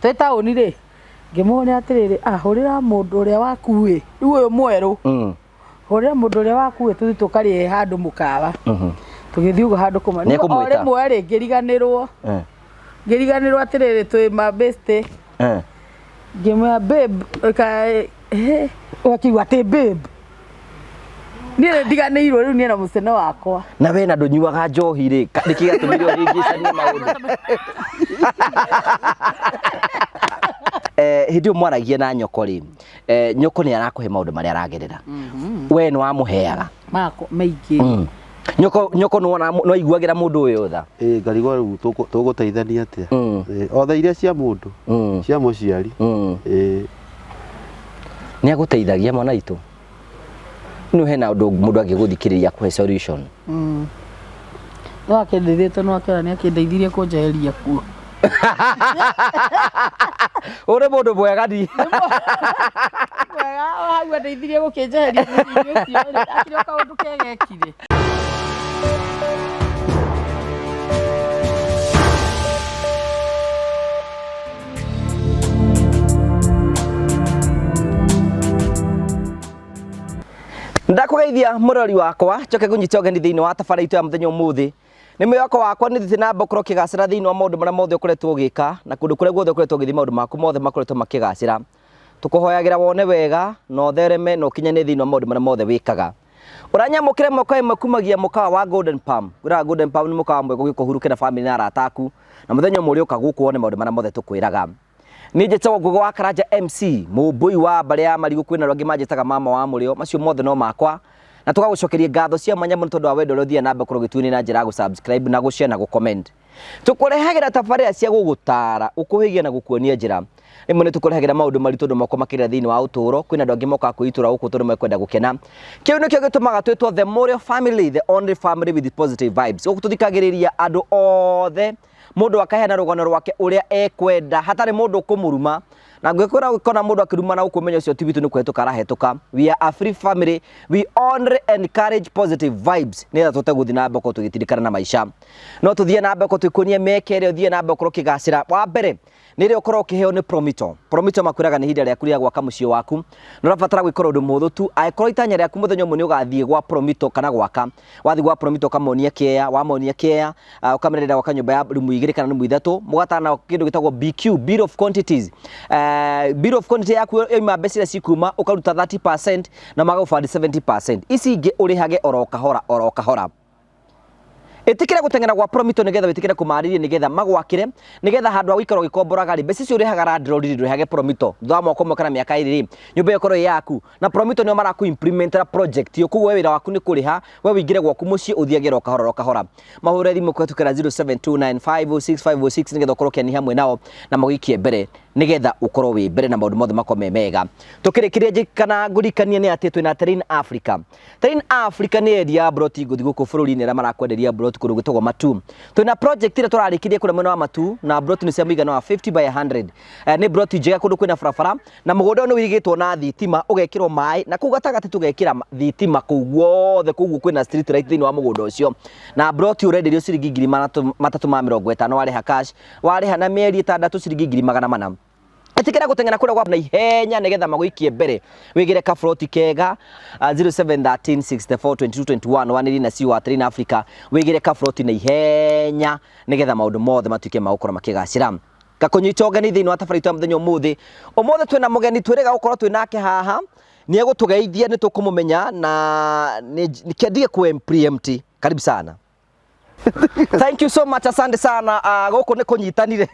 Twĩ taũni rĩ, ngĩmũhũrĩra atĩrĩrĩ, ah, hũrĩra mũndũ ũrĩa waku ĩ, rĩu ũyũ mwerũ. Hũrĩra mũndũ ũrĩa waku ĩ, tũthiĩ tũkarĩe handũ mũkawa. Tũgĩthiĩ ũguo handũ kũmwe. Nĩ O ekũmwĩta? rĩmwe rĩ, ngĩriganĩrwo. Ngĩriganĩrwo atĩrĩrĩ, twĩ mabĩstĩ. Ngĩmwĩra babe, ĩka, ũgakiuga atĩ babe. Niĩ nĩ ndiganĩirwo rĩu niĩ na mũcene wakwa. Na we na ndũnyuaga njohi rĩ, nĩkĩ gĩatũmire ũhĩngĩcanie maũndũ? Hĩndĩ ĩyo mwaragia na nyoko rĩ, nyoko nĩ arakũhe maũndũ marĩa aragerera. We nĩ wamũheaga? Makwa maingĩ. Nyoko, nyoko nĩ wona, nĩ waiguagĩra mũndũ ũyũ tha? Ĩĩ ngarigwo rĩu tũgũteithania atĩa? Ĩĩ, othe iria cia mũndũ, cia mũciari. Ĩĩ. Nĩ agũteithagia mwana witũ? Nĩ hena ũndũ mũndũ angĩgũthikĩrĩria akũhe solution? No akĩndeithĩte, no akĩona nĩ akĩndeithirie kũnjeheria kuo. Ũrĩ mũndũ mwega ni. Mwega, o hau andeithirie gũkĩnjeheria mũciĩ-inĩ ũcio rĩ, akĩrĩ o kaũndũ kega ekire. Ndakũgeithia mũrori wakwa, njoke ngũnyite ũgeni thĩinĩ wa tabarĩra itũ ya mũthenya ũmũthĩ. Nĩ mwĩhoko wakwa nĩ thiĩte na mbere gũkorwo ũkĩgacĩra thĩinĩ wa maũndũ marĩa mothe ũkoretwo ũgĩka, na kũndũ kũrĩa guothe ũkoretwo ũgĩthiĩ maũndũ maku mothe makoretwo makĩgacĩra. Tũkũhoyagĩra wone wega na ũthereme na ũkinyanĩre thĩinĩ wa maũndũ marĩa mothe wĩkaga. Ũranyamũkĩra ĩmwe kwa ĩmwe kumagia mũkawa wa Golden Palm. Ngwĩraga Golden Palm nĩ mũkawa mwega ũgĩũka ũhurũke na famĩlĩ na arata aku, na mũthenya ũmwe ũrĩũka gũkũ wone maũndũ marĩa mothe tũkwĩraga. Niĩ njĩtagwo Ngũgĩ wa Karanja MC, mũmbũi wa mbarĩ ya Marigũ, kwĩna andũ angĩ manjĩtaga mama wa mũrĩo, macio mothe no makwa. Na tũgagũcokeria ngatho cia mwanya mũno tondũ wa wendo ũrĩa ũthiaga na mbere gũkorwo ũgĩtuonia na njĩra ya gũ-subscribe na gũ-share na gũ-comment. Tũkũrehagĩra tabarĩra cia gũgũtara, gũkũhĩgia na gũkuonia njĩra. Rĩmwe nĩ tũkũrehagĩra maũndũ maritũ andũ moko makĩrĩa thĩinĩ wa ũtũũro, kwĩna andũ angĩ mokaga kwĩitũra gũkũ tondũ mekwenda gũkena. Kĩu nĩkĩo gĩtũmaga twĩtwo The Morio Family, the only family with positive vibes. Gũkũ tũthikagĩrĩria andũ othe, mũndũ akaheana rũgano rwake ũrĩa ekwenda, hatarĩ mũndũ ũkũmũruma. Na ngwĩkwĩra ũngĩkona mũndũ akĩrumana gũkũ ũmenye ũcio ti witũ nĩ kũhetũka arahetũka. We are a free family, we only encourage positive vibes nĩgetha tũhote gũthiĩ na mbere gũkorwo tũgĩtindĩkana na maica. No tũthiĩ na mbere gũkorwo tũgĩkuonia mĩeke ĩrĩa ũthiĩ na mbere gũkorwo ũkĩgacĩra. Wa mbere nĩ ĩrĩa ũkoragwo ũkĩheo nĩ Promito. Promito makwĩraga nĩ ihinda rĩaku rĩa gwaka mũciĩ waku, na ũrabatara gwĩkora ũndũ mũhũthũ tu. Angĩkorwo itanya rĩaku mũthenya ũmwe nĩ ũgathiĩ gwa Promito kana gwaka, wathiĩ gwa Promito ũkamonia kĩea, wamonia kĩea, ũkamera ndĩrenda gwaka nyũmba ya rumu igĩrĩ kana rumu ithatũ, mũgatana kĩndũ gĩtagwo BQ, Bill of Quantities. Bill of Quantity yaku yoima mbeca iria cikuma ũkaruta 30% na magagũbandi 70%. Ici ingĩ ũrĩhage oro kahora oro kahora. Ĩtĩkĩra gũteng'era gwa Promito nĩgetha wĩtĩkĩre kũmarĩria nĩgetha magwakĩre nĩgetha handũ ha gũikara ũgĩkomboraga rĩ, mbeca icio ũrĩhaga landlord rĩ, ndũrĩhage Promito. Thutha wa mwaka ũmwe kana mĩaka ĩrĩ rĩ, nyũmba ĩyo ĩkorwo ĩ yaku. Na Promito nĩo marakũ implementera project ĩyo, koguo we wĩra waku nĩ kũrĩha, we wĩingĩre gwaku mũciĩ ũthiage oro kahora oro kahora. Mahũrĩre thimũ kũhetũkĩra 0729506506 nĩgetha ũkorwo ũkĩania hamwe nao na magũikie mbere nĩgetha ũkorwo wĩ mbere na maũndũ mothe makorwo me mega. Tũkĩrĩkĩria kana ngũririkanie nĩ atĩ twĩna Terrain Africa. Terrain Africa nĩ endia a mburoti ngũthi gũkũ bũrũri-inĩ arĩa marakwenderia mburoti kũndũ gwĩtagwo Matu. Twĩna project ĩrĩa tũrarĩkĩria kũrĩa mwena wa Matu na mburoti nĩ cia mũigana wa 50 by 100. Nĩ mburoti njega kũndũ kwĩna barabara na mũgũnda ũyũ nĩ ũirigĩtwo na thitima ũgekĩrwo maĩ na kũu gatagatĩ tũgekĩra thitima kũu guothe, koguo kwĩna street light thĩinĩ wa mũgũnda ũcio. Na mburoti ũrenderio ciringi ngiri magana matatũ ma mĩrongo ĩtano warĩha cash, warĩha na mĩeri ĩtandatũ ciringi ngiri magana mana. Ĩtĩkĩra gũteng'era kũrĩa gwa na ihenya nĩgetha magũikie mbere wĩgĩre kaburoti kega, 0713642221 wanĩrie na CEO wa Terrain Africa wĩgĩre kaburoti na ihenya nĩgetha maũndũ mothe matuĩke ma gũkorwo makĩgacĩra. Ngakũnyita ũgeni thĩinĩ wa tabarĩra itũ ya mũthenya ũmũthĩ. Ũmũthĩ twĩna mũgeni twĩrĩga gũkorwo twĩ nake haha, nĩ egũtũgeithia nĩ tũkũmũmenya na nĩ ndige kũ preempt. Karibu sana. Thank you so much, asante sana. Gũkũ nĩ kũnyitanire.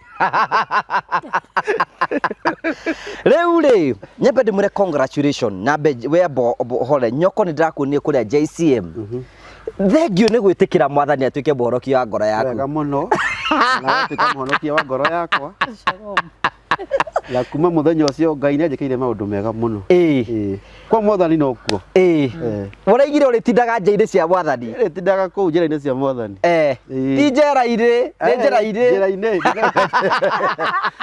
Rĩu rĩ, nyambe ndĩmwĩre congratulation, nyambe we hore nyoko nĩ ndĩrakuonire kũrĩa JCM. Thengiũ nĩ gwĩtĩkĩra mwathani atuĩke mũhonokia wa ngoro yaku. Wega mũno. Na watuĩka mũhonokia wa ngoro yakwa. Shalom. Na kuma mũthenya ũcio Ngai nĩ anjĩkĩire maũndũ mega mũno. Ĩĩ. Kwa mwathani nokuo. Ĩĩ. Ũraigire ũrĩtindaga nja-inĩ cia mwathani. Rĩtindaga kũu njĩra-inĩ cia mwathani. Ti njera-inĩ, nĩ njĩra-inĩ. Njĩra-inĩ.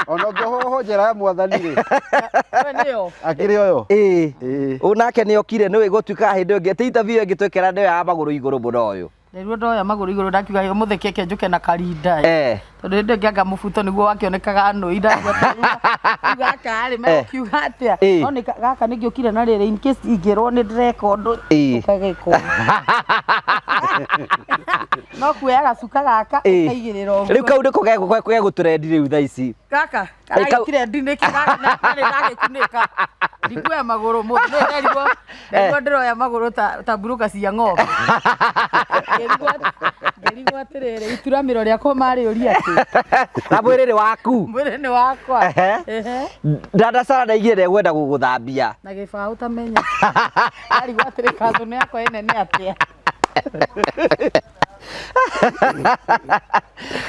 Ona ũngĩohwo njera ya mwathani rĩ. We nĩyo. Akĩrĩ oyo. Ĩĩ. Ĩĩ. Ũyũ nake nĩ okire nĩ gũtuĩka hĩndĩ ĩngĩ ti interview ĩngĩ twekera nĩyo ya magũrũ igũrũ mũno ũyũ. Nĩruo ndoya magũrũ igũrũ ndakiuga ũmũthĩ keke njũke na karinda. Tondũ hĩndĩ ĩyo ngĩanga mũbuto nĩguo wakĩonekaga nũi ndaigua gaka rĩ megũkiuga atĩa. No nĩ gaka nĩngĩũkire na rĩrĩ in case ingĩrwo nĩ ndĩreka ũndũ ũkagĩkwo. No kuoya gacuka gaka ũkaigĩrĩra ũguo. Rĩu kau nĩko gegũtũrendi rĩu thaa ici. Gaka karagĩtire ndinĩki na nĩ ndagĩkunĩka. Ndikuoya magũrũ mũndũ nĩ nderirwo nderirwo ndĩroya magũrũ ta mburuka cia ng'ombe. Ngĩrigwo atĩrĩrĩ ituramĩro rĩakwa marĩũria atĩ. Na mwĩrĩ nĩ waku. Mwĩrĩ nĩ wakwa. Dada Sara ndaigire ndegwenda gũgũthambia. Na gĩbaũ tamenya. Ndarigwo atĩrĩ kanjũ nĩ yakwa ĩnene atĩa.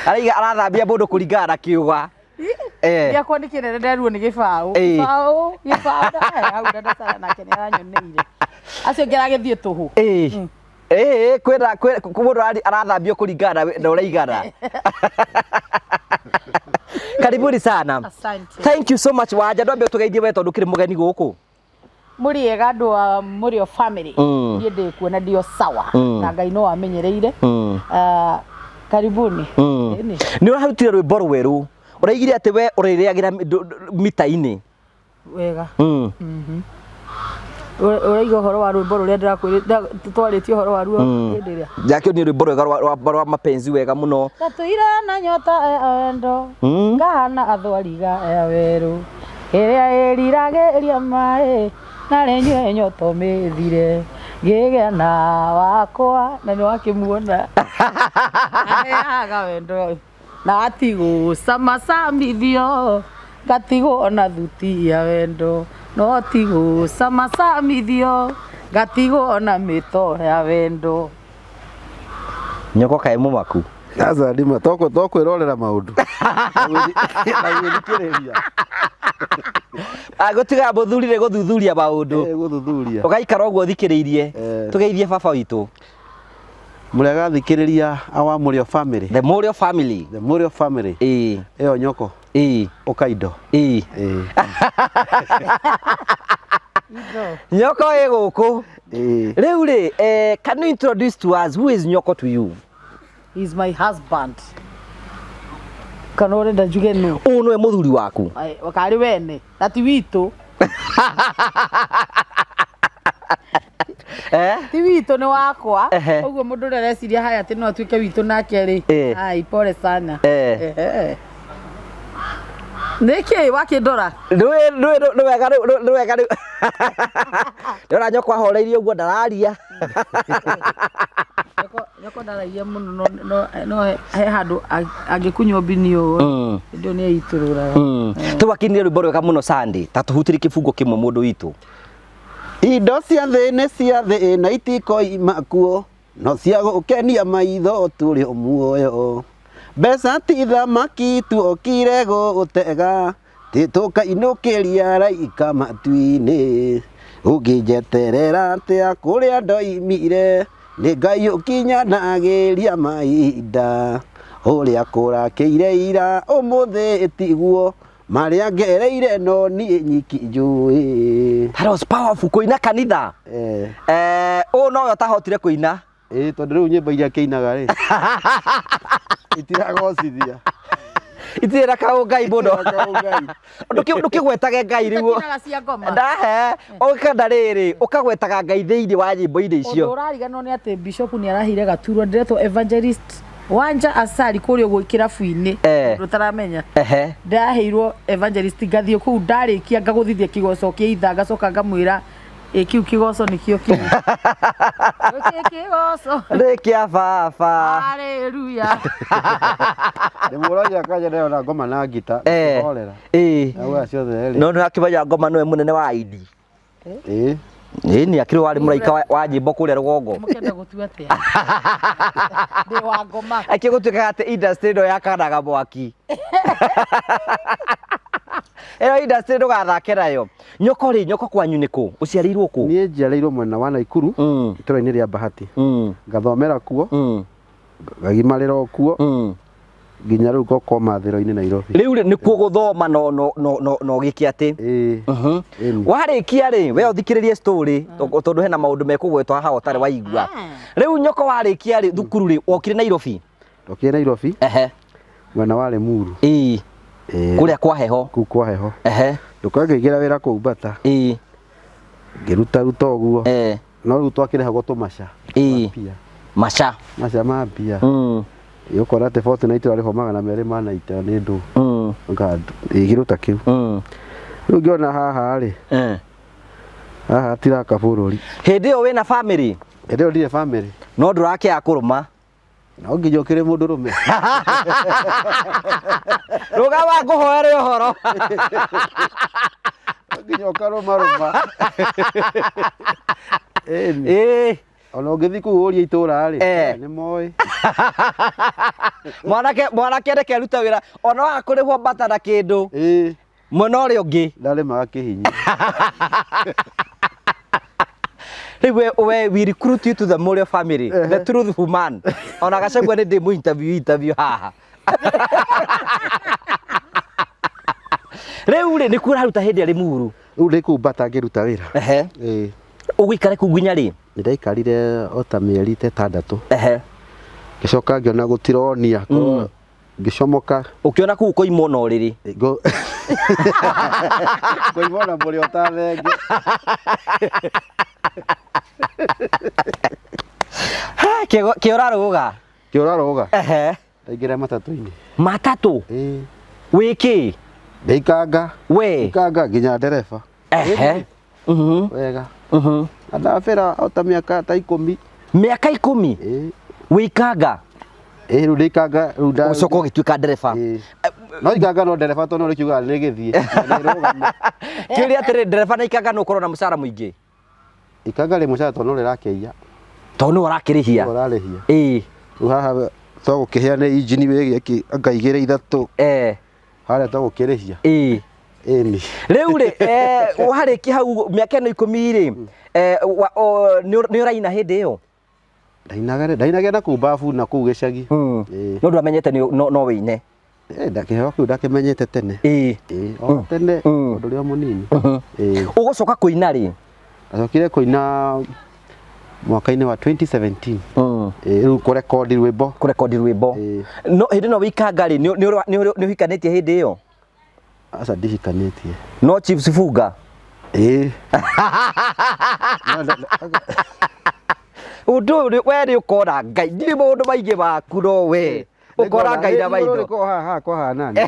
Araiga arathambia mũndũ kũringana na kĩũga. Gĩakwa nĩ kĩnene nderirwo nĩ gĩbaũ. Gĩbaũ, gĩbaũ hau dada Sara nake nĩ aranyoneire. Acio angĩ aragĩthiĩ tũhũ. Kwĩna mũndũ arathambio kũringana na ũrĩa aigana. Karibuni sana. Asante. Thank you so much Wanja. Ndwambe ũtũgeithie we tondũ ũkĩrĩ mũgeni gũkũ. Mũrĩ ega andũ a Mũrĩo family. Niĩ ndĩ kuo na ndĩ o sawa. Na Ngai no amenyereire. Karibuni. Nĩ ũrarutire rwĩmbo rwerũ. Ũraigire atĩ we ũrĩrĩagĩra mita-inĩ. Wega. Ũraiga ũhoro wa rwĩmbo rũrĩa ndĩrakwĩrĩte twarĩtie ũhoro waruo hĩndĩ ĩrĩa. Njakĩonire rwĩmbo rwega rwa mapenzi wega mũno. Ndatũire na nyota ya wendo ngahana athwariga ya werũ ĩrĩa ĩriragĩria maĩ na rĩnyue nyota ũmĩthire ngĩgĩa na wakwa na nĩ wakĩmuona. Aheaga wendo na atigũcama camithio ngatigwo na thuti ya wendo no tigũcama camithio ngatigwo na mĩto ya wendo. Nyoko kaĩ mũmaku. Aca ndima tokwĩrorera maũndũ. Na gwĩthikĩrĩria. Gũtigaga mũthuri nĩ gũthuthuria maũndũ. Gũthuthuria. Ũgaikara ũguo ũthikĩrĩirie. Tũgeithie baba witũ. Mũrĩega thikĩrĩria awa Mũrĩo family. The Mũrĩo family. The Mũrĩo family. Ĩyo nyoko. Ũkaindo. Nyoko ĩ gũkũ. Rĩu rĩ, can you introduce to us who is Nyoko to you? He is my husband. Kana ũrenda njuge nũ? Ũyũ nĩwe mũthuri waku? Karĩ wene, na ti witũ. Ti witũ nĩ wakwa. Ũguo mũndũ ũrĩa areciria haya atĩ no atuĩke witũ nake rĩ. Ai, pole sana. Nĩkĩ wakĩndora? Nĩ wega rĩu, nĩ wega rĩu. Ndĩrona nyoko ahoreirie ũguo ndararia. Nyoko ndaragia mũno no he handũ angĩkunywo mbini ũũ. Hĩndĩ ĩyo nĩ aitũrũraga. Tũgwakinire rwĩmbo rwega mũno Sunday, ta tũhutĩrie kĩbungo kĩmwe mũndũ witũ. Indo cia thĩ nĩ cia thĩ na itikoima kuo no cia gũkenia maitho tũrĩ o muoyo. Mbeca ti thamaki tuokire gũtega tũkainũkĩria raika matu-inĩ. Ũngĩnjeterera atĩa kũrĩa ndoimire nĩ Ngai ũkinyanagĩria mahinda. Ũrĩa kũrakĩire ira ũmũthĩ tiguo marĩa ngereire no niĩ nyiki njũĩ. That was powerful kũina kanitha. Ũũ nowe ũtahotire kũina. Tondũ rĩu nyĩmbo iria akĩinaga rĩ, itiragocithia. Itirĩ na kaũngai mũno. Itirĩ na kaũngai. Ndũkĩgwetage Ngai rĩu. Itakinaga cia ngoma. Ndahe, ũkenda rĩrĩ, ũkagwetaga Ngai thĩinĩ wa nyĩmbo-inĩ icio. Ũndũ ũrariganĩrwo nĩ atĩ Bishop nĩ araheire gaturwa, ndĩretwo Evangelist Wanja Asari kũrĩa ũguo kĩrabu-inĩ, mũndũ ũtaramenya. Ndaheirwo Evangelist ngathiĩ kũu ndarĩkia ngagũthithia kĩgoco kĩa ithaa ngacoka ngamwĩra ĩ kĩu kĩgoco nĩkĩo kĩu. Gĩkĩ kĩgoco. Nĩ kĩa baba. Hallelujah. Ndĩmũragia kanja ndĩrona ngoma na ngita, ngĩhorera. Auga ciothe rĩ. No nĩ wakĩmenya ngoma nĩwe mũnene wa aini. Ĩĩ, nĩ akĩrĩ warĩ mũraika wa nyĩmbo kũrĩa rũgongo. Mũkĩenda gũtua atĩa? Ndĩ wa ngoma. Akĩ gũtuĩkaga atĩ industry ĩno yakanaga mwaki. Ĩno industry ndũgathake nayo. Nyoko rĩ, nyoko kwanyu nĩ kũ? Ũciarĩirwo kũ? Niĩ njiarĩirwo mwena wa Naikuru, itũũra-inĩ rĩa Bahati. Ngathomera kuo, ngagimarĩra o kuo, nginya rĩu ngoka mathĩro-inĩ Nairobi. Rĩu rĩ, nĩkuo gũthoma no gĩke atĩ? Warĩkia rĩ, we ũthikĩrĩrie story, tondũ hena maũndũ mekũgwetwo haha ũtarĩ waigua. Rĩu nyoko warĩkia rĩ, thukuru rĩ, wokire Nairobi? Ndokire Nairobi. Mwena wa Limuru. Ĩĩ. Ĩĩ. Kũrĩa kwa heho. Kũu kwa heho. Ehe. Ngĩũka ngĩingĩra wĩra kũu Bata. Ĩĩ. Ngĩrutaruta ũguo. Eh. No rĩu twakĩrĩhagwo tũmaca. Ĩĩ. Mbia. Maca. Maca ma mbia. Ũkona atĩ fortnight ũrarĩhwo 290 nĩ ndũ. Ĩgĩrũta kĩu. Rĩu ngĩona haha rĩ. Haha hatiraka bũrũri. Hĩndĩ ĩyo wĩna family? Hĩndĩ ĩyo ndirĩ family. No ndũrakĩaga kũrũma. No nginya ũkĩrĩ mũndũrũme. Rũgama ngũhoere ũhoro. No nginya ũkarũmarũma. Ĩni. Ĩĩ. Ona ũngĩthiĩ kũu ũrie itũra rĩ, nĩ moĩ. Mwanake mwanake reke arute wĩra ona waga kũrĩhwo bata na kĩndũ. Ĩĩ. Mwena ũrĩa ũngĩ. Ndarĩmaga kĩhinyi. Rĩu we we recruit you to the Morio family, the truthful man. Ona Gachagua nĩ ndĩmũ interview interview haha. Rĩu rĩ nĩkuo ũraruta hĩndĩ ĩrĩa Limuru? Rĩu ndĩ kũu Bata ngĩruta wĩra. Ehe. Ĩĩ. Ũgũikare kũu nginya rĩ? Nĩndaikarire o ta mĩeri ta ĩtandatũ. Ehe. Ngĩcoka ngĩona gũtironia. Ngĩcomoka. Ũkĩona kũu ũkoimwo na ũrĩrĩ. Ngoimwo na mũrĩo ta thenge. Kĩũrarũga. Kĩũrarũga. Ehe. Ndaingĩra matatũ-inĩ. Matatũ? Ĩĩ. Wĩ kĩ? Ndĩ ikanga. We. Ikanga nginya ndereba. Ehe. Wega. Na ndabĩra o ta mĩaka ta 10. Mĩaka 10? Ĩĩ. Wĩ ikanga? Ĩĩ rĩu ndĩ ikanga rĩu nda. Ũcoka ũgĩtuĩka ndereba. Ĩĩ. No ikanga no ndereba tondũ no rĩkiugaga nĩ gĩthiĩ. Na nĩ rũgame. Kĩũria atĩrĩ ndereba na ikanga no ũkorwo na mũcara mũingĩ? Ikanga rĩ mũcara tondũ no rĩrakĩiya. Tondũ nĩwe ũrakĩrĩhia. Nĩwe ũrarĩhia. Ĩĩ. Rĩu haha twagũkĩhĩa nĩ injini wĩgĩki anga 2 3. Eh. Harĩa twagũkĩrĩhia. Ĩĩ. Ĩni. Rĩu rĩ, warĩkia hau mĩaka ĩno 10 rĩ, nĩ ũraina hĩndĩ ĩyo? Ndainaga ndainaga na kũu babu na kũu gĩcagi. Ĩĩ. No ndwamenyete no wĩine? Kĩheo kĩu ndakĩmenyete tene. Ĩĩ. Ĩĩ, o tene ũndũ ũrĩa mũnini. Ĩĩ. Ũgũcoka kũina rĩ? Ndacokire kũina mwaka-inĩ wa 2017. Ĩĩ, rĩu kũrekondi rwĩmbo. Kũrekondi rwĩmbo. No hĩndĩ ĩno wĩikanga rĩ, nĩ ũhikanĩtie hĩndĩ ĩyo? Aca ndihikanĩtie. No Chiefs bunga? Ĩĩ. Ũndũ ũyũ we nĩ ũkona Ngai, ndirĩ maũndũ maingĩ maku no we. Ũkona Ngai na maitho. Nĩngũkorwo haha kwahanani.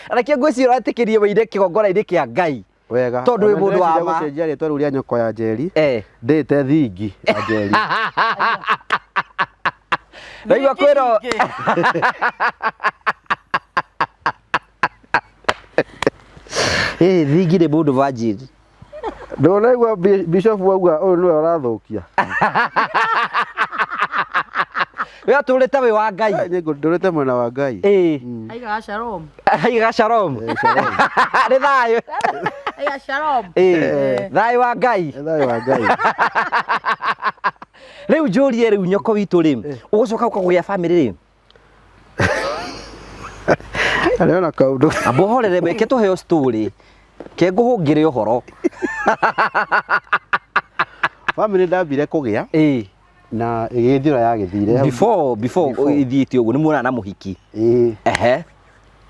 Na kĩo ngwĩciria ũretĩkĩrie wĩine kĩgongona-inĩ kĩa Ngai. Wega. Tondũ wĩ mũndũ wa ma. Gũcenjia rĩtwa rĩu rĩa nyoko ya Njeri. Ndĩte thingi ya Njeri. Ndaigua kwĩrwo. Ĩĩ thingi nĩ mũndũ virgin. Ndũnaigua Bishop auga ũyũ nĩwe ũrathũkia. We atũrĩte wĩ wa Ngai. Ndũrĩte mwena wa Ngai. Ĩĩ. Aigaga shalom. Aigaga shalom. Nĩ thayũ. Aigaga shalom. Ĩĩ. Thayũ wa Ngai. Thayũ wa Ngai. Rĩu njũrie rĩu nyoko witũ rĩ, ũgũcoka ũkagũgĩa family rĩ? Arĩona kaũndũ. Amba ũhorere reke tũheo story. Ke ngũhũngĩre ũhoro. Family ndambire kũgĩa. Ĩĩ. Na ĩgĩthiĩ ũrĩa yagĩthire. Before before ithiĩte ũguo nĩ muonana na mũhiki. Ĩĩ. Ehe.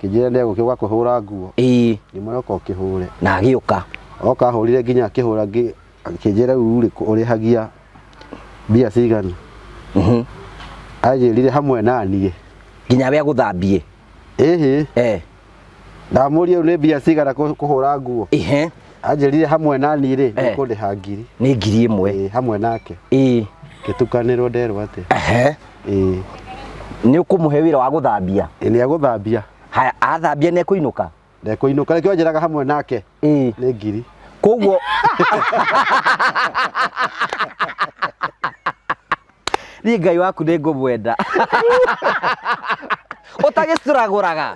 Kĩnjĩra nĩ egũkĩũka kũhũra nguo. Ĩĩ. Ngĩmwĩra ũka ũkĩhũre. Na agĩũka. Oka ahũrire nginya akĩhũra akĩnjĩra rĩu rĩ ũrĩhagia mbia cigana. Anjĩrire hamwe na niĩ. Nginya we agũthambie. Ĩhĩ. Eh. Ndamũria rĩu nĩ mbia cigana kũhũra nguo. Ĩhĩ. Anjĩrire hamwe na niĩ rĩ nĩ kũndĩha ngiri. Nĩ ngiri ĩmwe. Ĩĩ hamwe nake. Ĩĩ. Ngĩtukanĩrwo nderwo atĩa. Ehe. Ĩĩ. Nĩ ũkũmũhe wĩra wa gũthambia? Ĩĩ nĩ agũthambia. Haya athambia nĩ ekũinũka? Ndekũinũka nĩkĩo anjĩraga hamwe nake. Ĩĩ. Nĩ ngiri. Koguo niĩ Ngai waku nĩ ngũmwenda. Ũtagĩcuragũraga.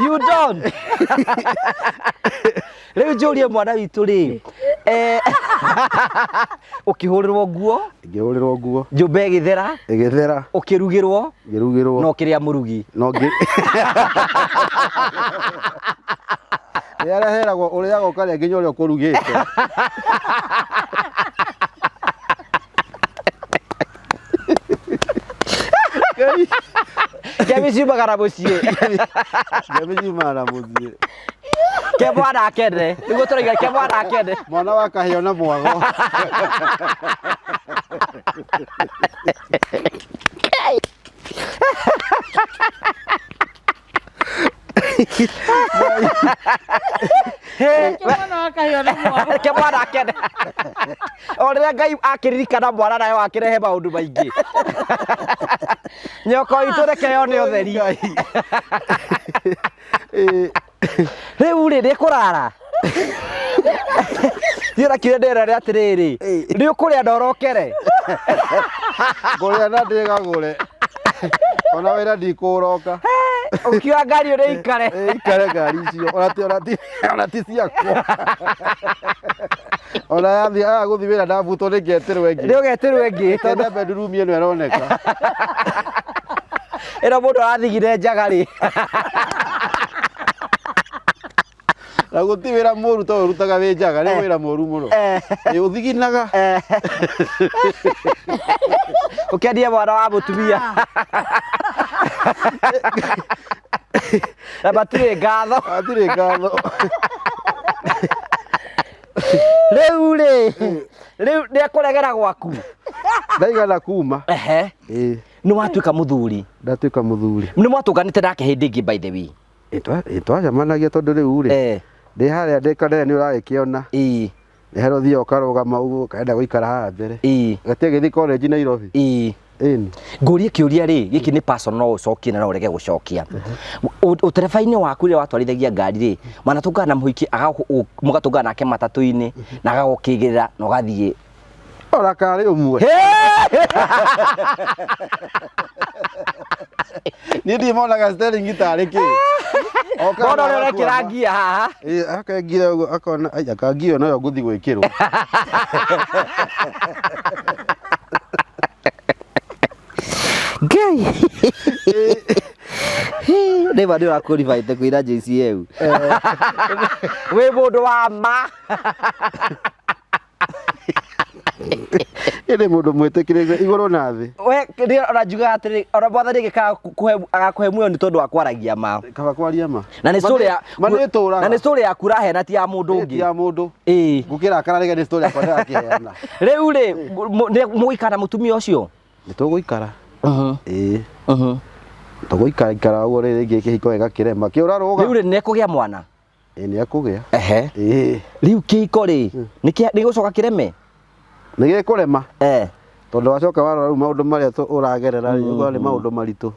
You don't. Rĩu njũrie mwana witũ rĩ, ũkĩhũrĩrwo nguo? Ngĩhũrĩrwo nguo. Nyũmba ĩgĩthera? Ĩgĩthera. Ũkĩrugĩrwo? Ngĩrugĩrwo. Na ũkĩrĩa mũrugi? No ngĩ Nĩ areheragwo ũrĩaga ũkarĩa nginya ũrĩa ũkũrugĩte. Kĩa Ngemi ciumaga na mũciĩ. Ngemi ciumaga na mũciĩ. Ke mwana akene. Nĩguo tũraiga ke mwana akene. Mwana wa kahĩo na mwago. He, Ke mwana wa kahĩo na mwago. Ke mwana akene. O rĩrĩa Ngai akĩririkana mwana nayo akĩrehe maũndũ maingĩ. Nyoko itũ reke yone ũtheri. Rĩu rĩ nĩ kũrara. Niĩ ona kĩrĩa ndĩrera nĩ atĩrĩrĩ, nĩ ũkũrĩa na ũrokere. Ngũrĩa na ndĩgagũre. Ona wĩra ndikũũroka. Ũkiuga ngari ũrĩa ikare. Ikare ngari icio. Ona ti ona ti ona ti ciakwa. Ona yathiĩ aya gũthiĩ wĩra ndabutwo nĩ ngetĩrwo ĩngĩ. Nĩ ũgetĩrwo ĩngĩ tondũ bedroom ĩno ĩroneka. Ĩno mũndũ arathigire njaga rĩ. Na gũtirĩ wĩra mũru to ũrutaga wĩ njaga, nĩ wĩra mũru mũno. Ĩ ũthiginaga. Ũkĩendia mwana wa mũtumia. Na matirĩ ngatho. Hatirĩ ngatho. Rĩu rĩ, rĩu nĩ ekũregera gwaku. Ndaigana kuma. Ehe. Ĩ. Nĩ watuĩka mũthuri. Ndatuĩka mũthuri. Nĩ mwatũnganĩte nake hĩndĩ ĩngĩ by the way. Ĩ twacemanagia tondũ rĩu rĩ. Ndĩ harĩa ndĩ kanene nĩ ũragĩkĩona. Nĩ harĩa ũthiaga ũkarũgama ũguo ũkenda gũikara haha mbere. Gatirĩ gĩthiĩ college Nairobi. Ĩni. Ngũrie kĩũria rĩ, gĩkĩ nĩ personal no ũcokie na no ũrege gũcokia. Ũtereba-inĩ waku rĩrĩa watwarithagia ngari rĩ, mwanatũngana na mũhiki mũgatũngana nake matatũ-inĩ na agagũkĩgĩrĩra na ũgathiĩ. Ona karĩ ũmwe. Niĩ ndirĩ monaga steering tarĩ kĩ. Ona ũrĩa ũrekĩra ngia haha. Ĩ akengira ũguo akona ai aka ngia ĩyo noyo ngũthiĩ gwĩkĩrwo. Ngai. Nĩ ma nĩ ũraqualify kũina JCM. Wĩ mũndũ wa ma. Ĩndĩ mũndũ mwĩtĩkĩrĩte igũrũ na thĩ. We nĩ ona njugaga atĩrĩ ona mwathani angĩkaga agakũhe muoyo nĩ tondũ wa kwaragia ma. Kaba kwaria ma. Na nĩ story ya Ma nĩ ĩtũraga. Na nĩ story yaku ũraheana ti ya mũndũ ũngĩ. Ti ya mũndũ. Ĩĩ. Gũkĩrakara rĩga nĩ story yakwa ndĩrakĩheana. Rĩu rĩ mũgũikara na mũtumia ũcio? Nĩ tũgũikara. Ĩĩ. Tũgũikara ikara ũguo rĩrĩ rĩngĩ kĩhiko gĩgakĩrema. Kĩũrarũga. Rĩu rĩ nĩ ekũgĩa mwana? Ĩĩ nĩ ekũgĩa. Ehe. Ĩĩ. Rĩu kĩhiko rĩ nĩ gĩgũcoka kĩreme? Nĩ gĩkũrema. Tondũ wacoka warora rĩu maũndũ marĩa ũragerera rĩ, ũkona nĩ maũndũ maritũ.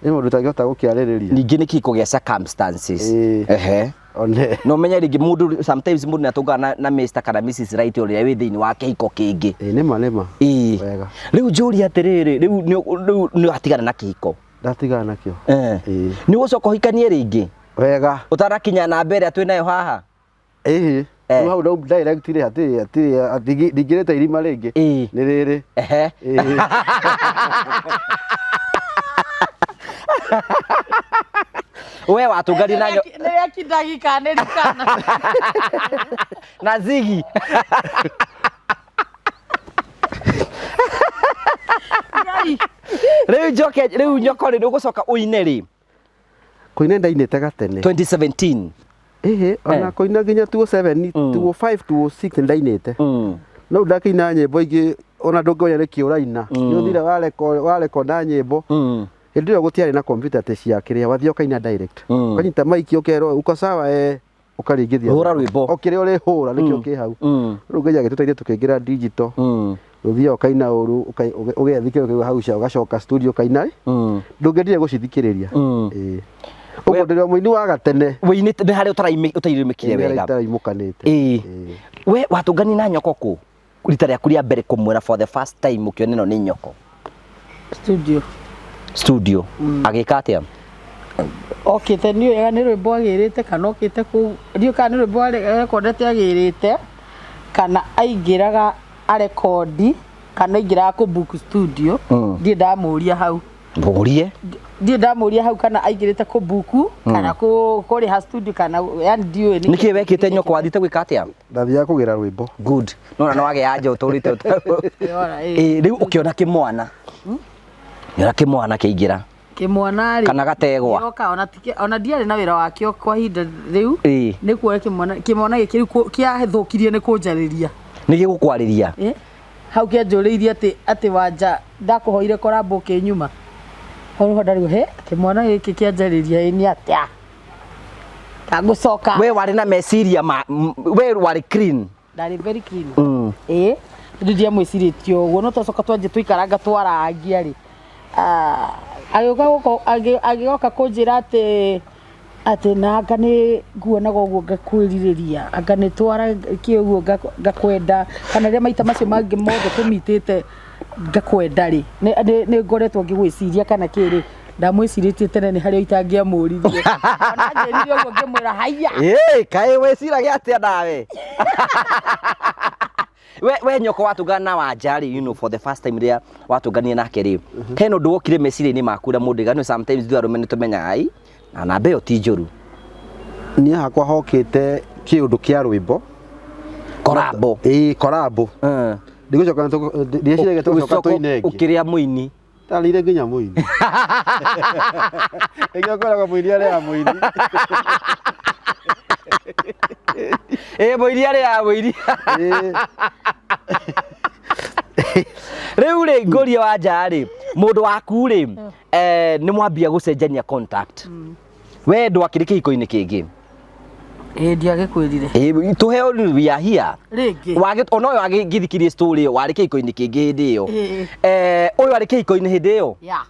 Nĩ mũndũ ũtangĩhota gũkĩarĩrĩria. Ningĩ nĩ kĩhiko gĩa circumstances. Ehe. One. No menye rĩngĩ mũndũ sometimes mũndũ nĩatũngana na Mr kana Mrs Right ũrĩa wĩ thĩinĩ wa kĩhiko kĩngĩ. Ĩĩ nĩma nĩma. Ĩĩ. Wega. Rĩu njũrie atĩrĩrĩ, rĩu rĩu nĩ watigana na kĩhiko? Ndatigana nakĩo. Ĩĩ. Nĩ ũgũcoka ũhikanie rĩngĩ? Wega. Ũtanakinya namba ĩrĩa twĩ nayo haha? Ĩhĩ. Rĩu hau ndau direct rĩ hatirĩ hatirĩ ndingĩrĩte irima rĩngĩ. Nĩ rĩrĩ. Ehe. Ĩĩ. We watũngani na Nĩ rĩa kindagi kana nĩ rikana. Na zigi. Rĩu njoke rĩu nyoko rĩ ũgũcoka ũine rĩ? Kũina ndainĩte gatene. 2017. Ĩhĩ, ona kũina nginya 2007, 2005, 2006 ndainĩte. No ndakĩina nyĩmbo ingĩ ona ndũngĩmenya nĩkĩ ũraina. Nĩ ũthire warekonda nyĩmbo. Hĩndĩ ĩyo gũtiarĩ na computer atĩ cia kĩrĩa, wathiĩ ũkaina direct. Ũkanyita mic ũkerwo uko sawa ũkaringithia. Hũra rwĩmbo. O kĩrĩa ũrĩhũra nĩkĩo kĩ hau. Rĩu Ngai agĩtũteithia tũkĩingĩra digital. Ũthiaga ũkaina ũru, ũgethikĩrĩria ũkaigua hau cia, ũgacoka studio ũkaina. Ndũngĩendire gũcithikĩrĩria. Ĩĩ. Ũguo ndĩrĩ o mũini wa gatene. Wĩinĩte nĩ harĩa ũtaraimĩkire Nĩ harĩa wega. itaraimũkanĩte. Ĩĩ. We watũngani na nyoko kũ? Rita rĩaku rĩa mbere kũmwĩra for the first time ũkĩona ĩno nĩ nyoko. Studio. Studio. Agĩka atĩa? Okĩte nĩ wega nĩ rwĩmbo agĩrĩte kana okĩte kũu ndiũĩ kana nĩ rwĩmbo arekondete agĩrĩte kana aingĩraga arekondi kana aingĩraga kũ book studio ndirĩ ndamũria hau. Mũrie. Ndirĩ ndamũria hau kana aingĩrĩte kũ book kana kũrĩha studio kana yani ndiũĩ nĩkĩ. Nĩkĩ wekĩte nyoko wathiĩte gwĩka atĩa? Ndathiaga kũgĩra rwĩmbo. Good. Nona nĩ wagĩa anja ũtũrĩte Ĩĩ, rĩu ũkĩona kĩmwana. Ũkĩona kĩmwana kĩaingĩra. Kĩmwana rĩ, Kana gategwa. Gĩoka ona ona ndiarĩ na wĩra wakĩo kwa ihinda rĩu. Nĩ kuoya kĩmwana, kĩmwana gĩkĩ rĩu kĩathũkirie nĩ kũnjarĩria. Nĩ gĩgũkwarĩria. Hau kĩanjũrĩirie atĩ wanja ndakũhoire korambo ũkĩnyuma. Hau nĩho ndarigwo, he kĩmwana gĩkĩ kĩanjarĩria ĩ nĩ atĩa? Ndagũcoka. We warĩ na meciria ma we warĩ clean. Ndarĩ very clean. Ĩĩ, rĩu ndiamwĩcirĩtie ũguo, no twacoka twanjia tũikaranga twarangia rĩ, agĩũka gũkũ, agĩoka kũnjĩra atĩ na anga nĩ nguonaga ũguo ngakwĩrirĩria, anga nĩ twara kĩ ũguo ngakwenda, kana rĩrĩa maita macio mangĩ mothe tũmitĩte ngakwenda rĩ, nĩ ngoretwo ngĩgwĩciria kana kĩ rĩ, ndamwĩcirĩtie tene nĩ harĩa itangĩamũririe. Ona anjĩrire ũguo ngĩmwĩra haiya. Ĩĩ, kaĩ wĩciragia atĩa nawe? We nyoko watũngana na Wanja rĩ, you know, for the first time rĩrĩa watũnganire nake rĩ, hena ũndũ wokire meciria-inĩ maku ũrĩa mũndũ aigaga, sometimes ithuĩ arũme nĩ tũmenyaga ai, na namba ĩyo ti njũru. Niĩ hakwa hokĩte kĩũndũ kĩa rwĩmbo. Korambo. Ĩĩ, korambo. Ndigũcoka ndieciragia tũgũcoka tũine ĩngĩ. Ũkĩrĩa mũini. Ndarĩire nginya mũini. Nĩkĩo ngoragwo mũini arĩaga mũini. Ĩĩ, mũini arĩaga mũini. Ĩĩ. Rĩu rĩ, ngũrie Wanja rĩ, mũndũ waku rĩ, nĩ mwambia gũcenjania contact. We ndwakĩrĩ kĩhiko-inĩ kĩngĩ? Ĩĩ, ndiagĩkwĩrire. Ĩĩ, tũheo rĩu, we are here. Rĩngĩ. Wagĩ, ona ũyũ agĩthikirie story ĩyo, warĩ kĩhiko-inĩ kĩngĩ hĩndĩ ĩyo. Ĩĩ. Ũyũ arĩ kĩhiko-inĩ hĩndĩ ĩyo? Yeah.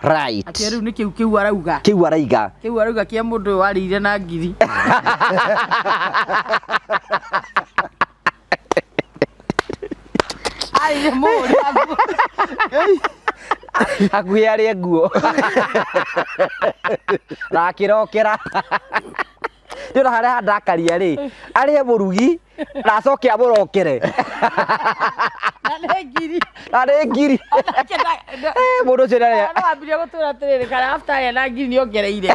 Right. Atĩ rĩu nĩ kĩu kĩu arauga. Kĩu araiga. Kĩu arauga kĩa mũndũ ũyũ warĩire na ngiri. Arĩire mũhũri wa nguo. Hakuhĩ arĩe nguo. Na akĩrokera. Nĩ ũrona harĩa handakaria rĩ, arĩe mũrugi na acoke amũrokere. Na nĩ ngiri. Na nĩ ngiri. Onake Mũndũ ũcio nĩ arĩa- No ambirie gũtwĩra atĩrĩrĩ, kana after arĩa na ngiri nĩ ongereire.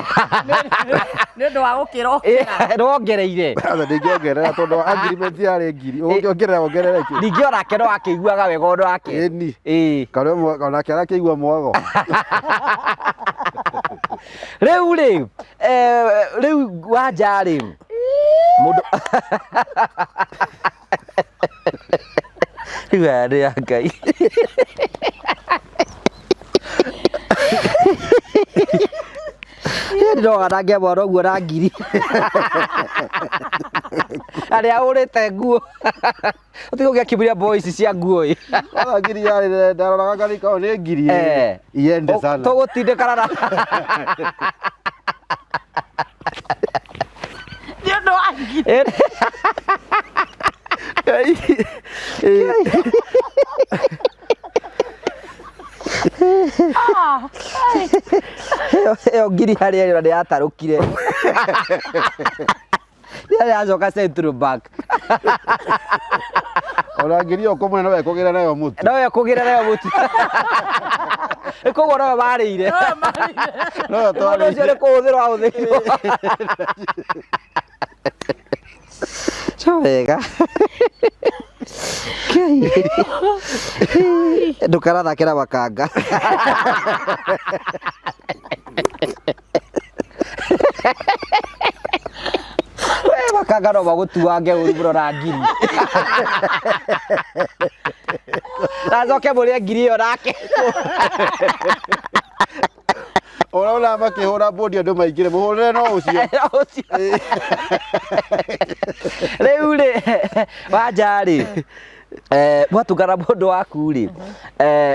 Nĩ ũndũ wa gũkĩrokera. Nĩ wongereire. Sasa ndingĩongerera tondũ agreement yarĩ ngiri. Ũngĩongerera wongerere kĩ? Ningĩ onake no akĩiguaga wega ũndũ wake. Ĩni. Ĩĩ. Kana onake arakĩigua mwago. Rĩu rĩ, rĩu Wanja rĩ, mũndũ rĩu aya nĩ a Ngai. Ndĩroga nake mwana ũguo na ngiri. Arĩa ahũrĩte nguo. Ũtige ũgĩakimũria boys cia nguo ĩ. Kwanza ngiri yarĩ ndaroraga ngarika nĩ ngiri. Iende sana. Tũgũtindĩkana na. Nĩ ũndũ wa ngiri. Ĩyo ngiri harĩa ĩrĩ nĩ yatarũkire. Rĩrĩa yacoka Central Bank. Ona ngiri ĩyo kũmwe no ekũgĩra nayo mũtu. No ekũgĩra nayo mũtu. Koguo noyo marĩire. Noyo Mũndũ ũcio twarĩire. nĩ kũhũthĩrwo ahũthĩirwo. Co wega. Ndũkarathakĩra makanga. We makanga no magũtuange ũru mũno na ngiri. Na acoke mũrĩe ngiri ĩyo nake. Ũrona makĩhũra bodi andũ maingĩre, mũhũrĩre no ũcio. Ũcio. Rĩu rĩ, Wanja rĩ, mwatungana mũndũ waku rĩ,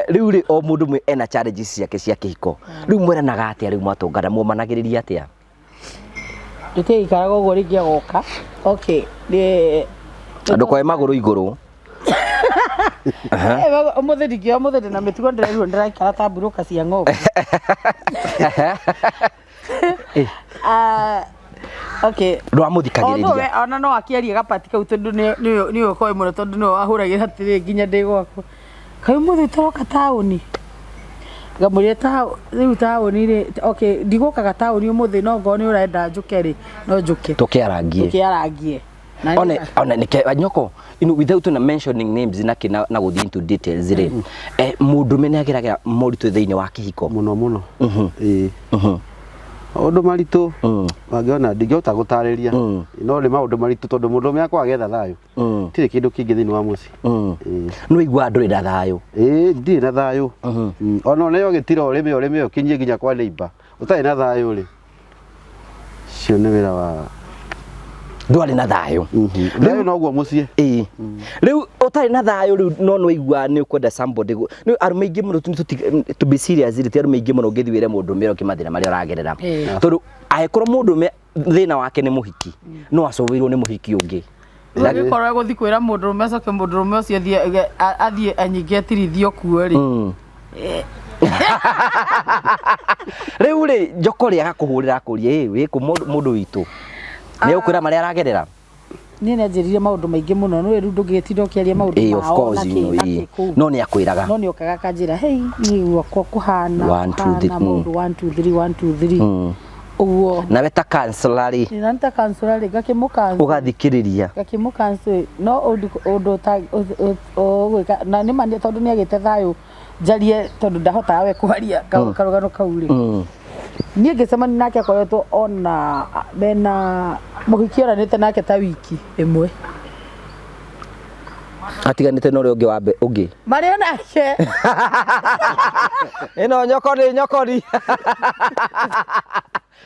rĩu rĩ, o mũndũ ena challenges ciake cia kĩhiko. Rĩu mweranaga atĩa rĩu mwatũngana, muomanagĩrĩria atĩa? Tũtiaikaraga ũguo rĩngĩ agoka. Okay, nĩ Ndũkoe magũrũ igũrũ. Ũmũthĩ ndingĩoya, ũmũthĩ ndĩna mĩtugo ndĩrerwo ndĩraikara ta mburũka cia ng'ombe. Okay. Ndwamũthikagĩrĩria. Although we, ona no akĩarie gapati kau tondũ nĩ ũkoĩ mũno tondũ nĩwe wahũragĩra atĩrĩ nginya ndĩ gwakwa. Kaĩ ũmũthĩ tũroka taũni? Ngamwĩra rĩu taũni rĩ, okay, ndigũkaga taũni ũmũthĩ no ngorwo nĩ ũrenda njũke rĩ, no njũke. Tũkĩarangie. Tũkĩarangie. Na One one nike nyoko you know, without na mentioning names na kina na guthii into details ri, mundume ni ageragira moritũ thĩinĩ wa kĩhiko? Mũno mũno, ĩĩ. Maũndũ maritũ mangĩona ndingĩhota gũtarĩria, no nĩ maũndũ maritũ tondũ mũndũrũme akwa agetha thayũ, tirĩ kĩndũ kĩngĩ thĩinĩ wa mũciĩ. Ĩĩ. No igua ndũrĩ na thayũ? Ĩĩ, ndirĩ na thayũ. Ona ũneo gĩtira ũrĩme ũrĩme ũkinyie nginya kwa neighbor ũtarĩ na thayũ rĩ, cio nĩ wĩra wa Ndwarĩ na thayũ. Thayũ noguo mũciĩ. Ĩĩ, rĩu ũtarĩ na thayũ rĩu, no nĩ waigua nĩ ũkwenda somebody nĩ arũme aingĩ mũno, to be serious rĩ, ti arũme aingĩ mũno ũngĩthiĩ wĩre mũndũrũme ũrĩa mathĩna marĩa ũragerera, tondũ angĩkorwo mũndũrũme thĩna wake nĩ mũhiki, no acũvĩirwo nĩ mũhiki ũngĩ. Rĩu angĩkorwo egũthiĩ kwĩra mũndũrũme, acoke mũndũrũme ũcio athiĩ anyinge atirithio kuo rĩ. Rĩu rĩ, njoko rĩ, agakũhũrĩra akũrie, "Ĩ wĩkũ mũndũ witũ?" Nĩ ũkwĩra marĩa aragerera? Niĩ nĩ anjĩrire maũndũ maingĩ mũno, no rĩu ndũngĩgĩtinda ũkĩaria maũndũ of mao course na you kĩ know, na kĩ kũu. No nĩ akwĩraga? No nĩ okaga akanjĩra, "Hei, niĩ gwakwa kũhana One, two, three, kũhana maũndũ 1 2 3 1 2 3," ũguo. Nawe ta counselor rĩ? Na nĩ ta counselor rĩ, ngakĩmũ Ũgathikĩrĩria. Ngakĩmũ counsel, no ũndũ ũndũ ũta ũgwĩka na nĩ ma tondũ nĩ agĩte thayũ njarie, tondũ ndahotaga we kwaria karũgano kau rĩ. Niĩ ngĩcemania nake akoretwo ona mena mũhiki oranĩte nake ta wiki ĩmwe. Atiganĩte na ũrĩa ũngĩ wa ũngĩ? Marĩ o nake. Ĩno nyoko nĩ nyokori,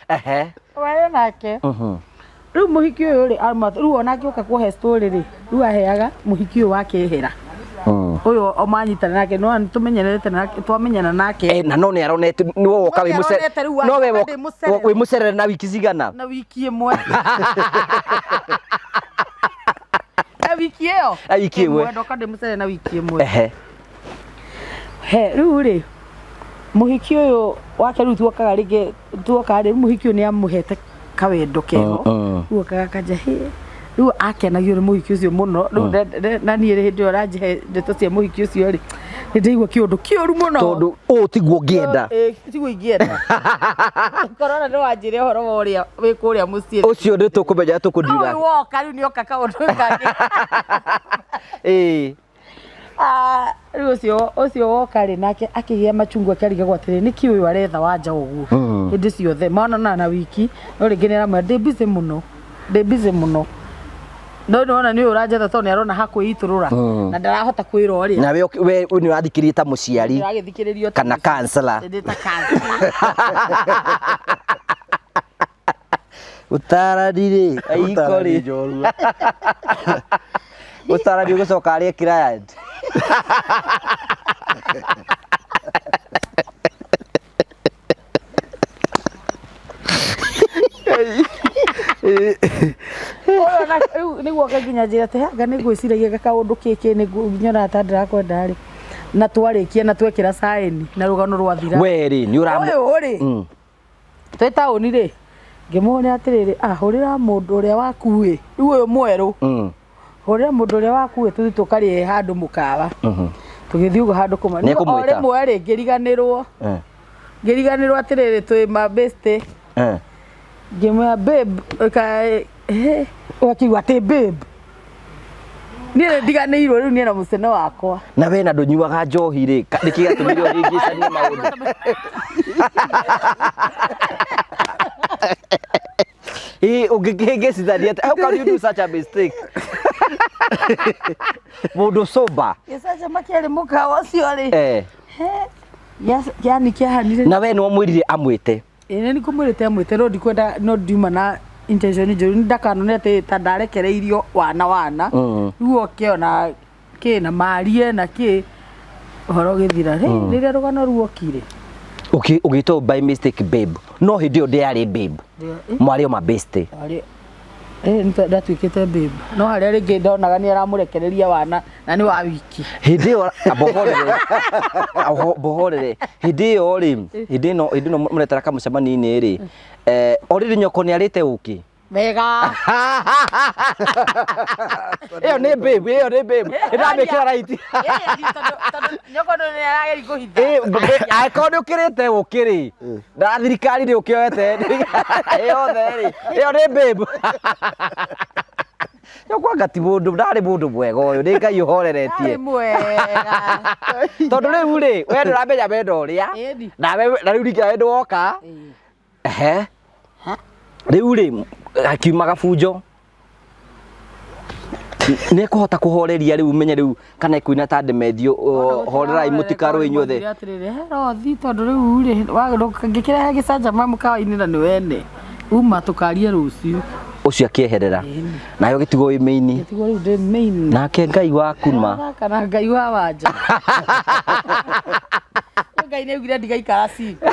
ehe. Marĩ o nake. Rĩu mũhiki ũyũ rĩ, rĩu ona angĩũka kũhe story rĩ, rĩu aheaga mũhiki ũyũ wakehera, ũyũ o manyitana nake, no tũmenyerete nake, twamenyana nake. Na no nĩ aronete nĩ woka No wĩ nĩ aronete rĩu no we woka ndĩ mũcerere. Wĩ mũcerere na wiki cigana? Na wiki ĩmwe, na wiki ĩyo. Na wiki ĩmwe. Ndoka ndĩ mũcerere na wiki ĩmwe. He rĩu rĩ, mũhiki ũyũ wake rĩu tuokaga rĩngĩ, tuokaga rĩ, mũhiki ũyũ nĩ amũhete kawendo keho. Rĩu okaga kanja hĩ, rĩu akenagio nĩ mũhiki ũcio mũno rĩu. Na niĩ rĩ, hĩndĩ ĩyo ũranjihe ndeto cia mũhiki ũcio rĩ, nĩ ndaigua kĩũndũ kĩũru mũno. Tondũ ũũ tiguo ũngĩenda. Ĩ, tiguo ingĩenda. Korona nĩ wanjĩre ũhoro wa ũrĩa wĩ kũrĩa mũciĩ. Ũcio nĩ tũkũmenya No tũkũndira. ũyũ woka rĩu nĩ oka kaũndũ kangĩ. Ah, rĩu ũcio woka rĩ, nake akĩgĩa machungu, akĩarigagwo atĩrĩ, nĩkĩ ũyũ aretha wanja ũguo hĩndĩ ciothe monana na wiki? No rĩngĩ nĩ aramwĩra, "Ndĩ busy mũno, ndĩ busy mũno," no nĩwona nĩ ũyũ ũranjetha, tondũ nĩ arona hakwĩitũrũra na ndarahota kwĩra ũrĩa. Na we nĩ ũrathikĩrĩria ta mũciari? Ndĩragĩthikĩrĩrio ta Kana mũciari. counselor? Ndĩ ta counselor. Ũtarani rĩ, aiko rĩ, Njorua. Ũtarani ũgũcoka arĩe client. Ũyũ rĩu nĩguo oke nginya njĩra atĩ anga nĩ ngwĩciragia kaũndũ kĩkĩ nĩ nyonaga ta ndĩrakwenda rĩ, na twarĩkia na twekĩra saĩni na rũgano rwathira. We rĩ, nĩ ũra Ũyũ rĩ, twĩ taũni rĩ, ngĩmũhũrĩra atĩrĩrĩ, ah, hũrĩra mũndũ ũrĩa waku ĩ, rĩu ũyũ mwerũ, hũrĩra mũndũ ũrĩa waku ĩ, tũthiĩ tũkarĩe handũ mũkawa. Tũgĩthiĩ ũguo handũ kũma. Nĩ O ekũmwĩta? rĩmwe rĩ, ngĩriganĩrwo atĩrĩrĩ, twĩ mabĩstĩ, ngĩmwĩra, "Babe," ũgakiuga atĩ babe, niĩ nĩ ndiganĩirwo rĩu niĩ na mũcene wakwa. Na we na ndũnyuaga njohi rĩ, nĩkĩ gĩatũmire ũhĩngĩcanie maũndũ? Ĩ, ũngĩkĩhĩngĩcithania atĩa? How can you do such a mistake, mũndũ sober? Gĩcanjama kĩarĩ mũkawa ũcio rĩ, yani kĩahanire. Na we nĩ wamwĩrire amwĩte? Ĩ, nĩ ngũmwĩrĩte amwĩte, no ndikwenda, no ndiuma na intention njũru, ndakanone atĩ ta ndarekereirio wana wana. Rĩu oke ona kĩ na marie na kĩ, ũhoro ũgĩthira rĩ, rĩrĩa rũgano ruokire. Ũgĩtwo by mistake babe, no hĩndĩ ĩyo ndĩarĩ babe, mwarĩ o mabeste? Arĩ ndatuĩkĩte babe, no harĩa rĩngĩ ndonaga nĩ aramũrekereria wana na nĩ wa wiki. Hĩndĩ ĩyo mbohorere, mbohorere, hĩndĩ ĩyo rĩ, hĩndĩ ĩno mũretara kamũcemanio-inĩ rĩ, already nyoko nĩ arĩte ũkĩ. Mega. Ĩyo nĩ babe, ĩyo nĩ babe, ĩndamĩkĩra right. Tondũ nyoko nĩ arageria kũhitha. Angĩkorwo nĩ ũkĩrĩte ũkĩ rĩ, na thirikari nĩ ũkĩoete yothe rĩ, ĩyo nĩ babe. Nyoko anga ti mũndũ ndarĩ mũndũ mwega ũyũ nĩ Ngai ũhoreretie. Ndarĩ mwega. Tondũ rĩu rĩ we ndũramenya wendo ũrĩa Ĩni. nawe na rĩu ningĩ nawe ndwoka. Ĩĩ. Ehe. Rĩu rĩ akiuma gabunjo nĩ ekũhota kũhoreria rĩu menye rĩu kana ekuina ta ndemethio horerai mũtikarũe inyuothe. Atĩrĩrĩ he rothi tondũ rĩu rĩ ngĩkĩrehe gĩcanjama mũkawa-inĩ na nĩ wene uma tũkarie rũciũ. Ũcio akĩeherera nawe ũgĩtigwo wĩ mĩini. Ngĩtigwo rĩu ndĩ main. Nake Ngai waku ma. Kana Ngai wa wanja. Ngai nĩ augire ndigaikara single.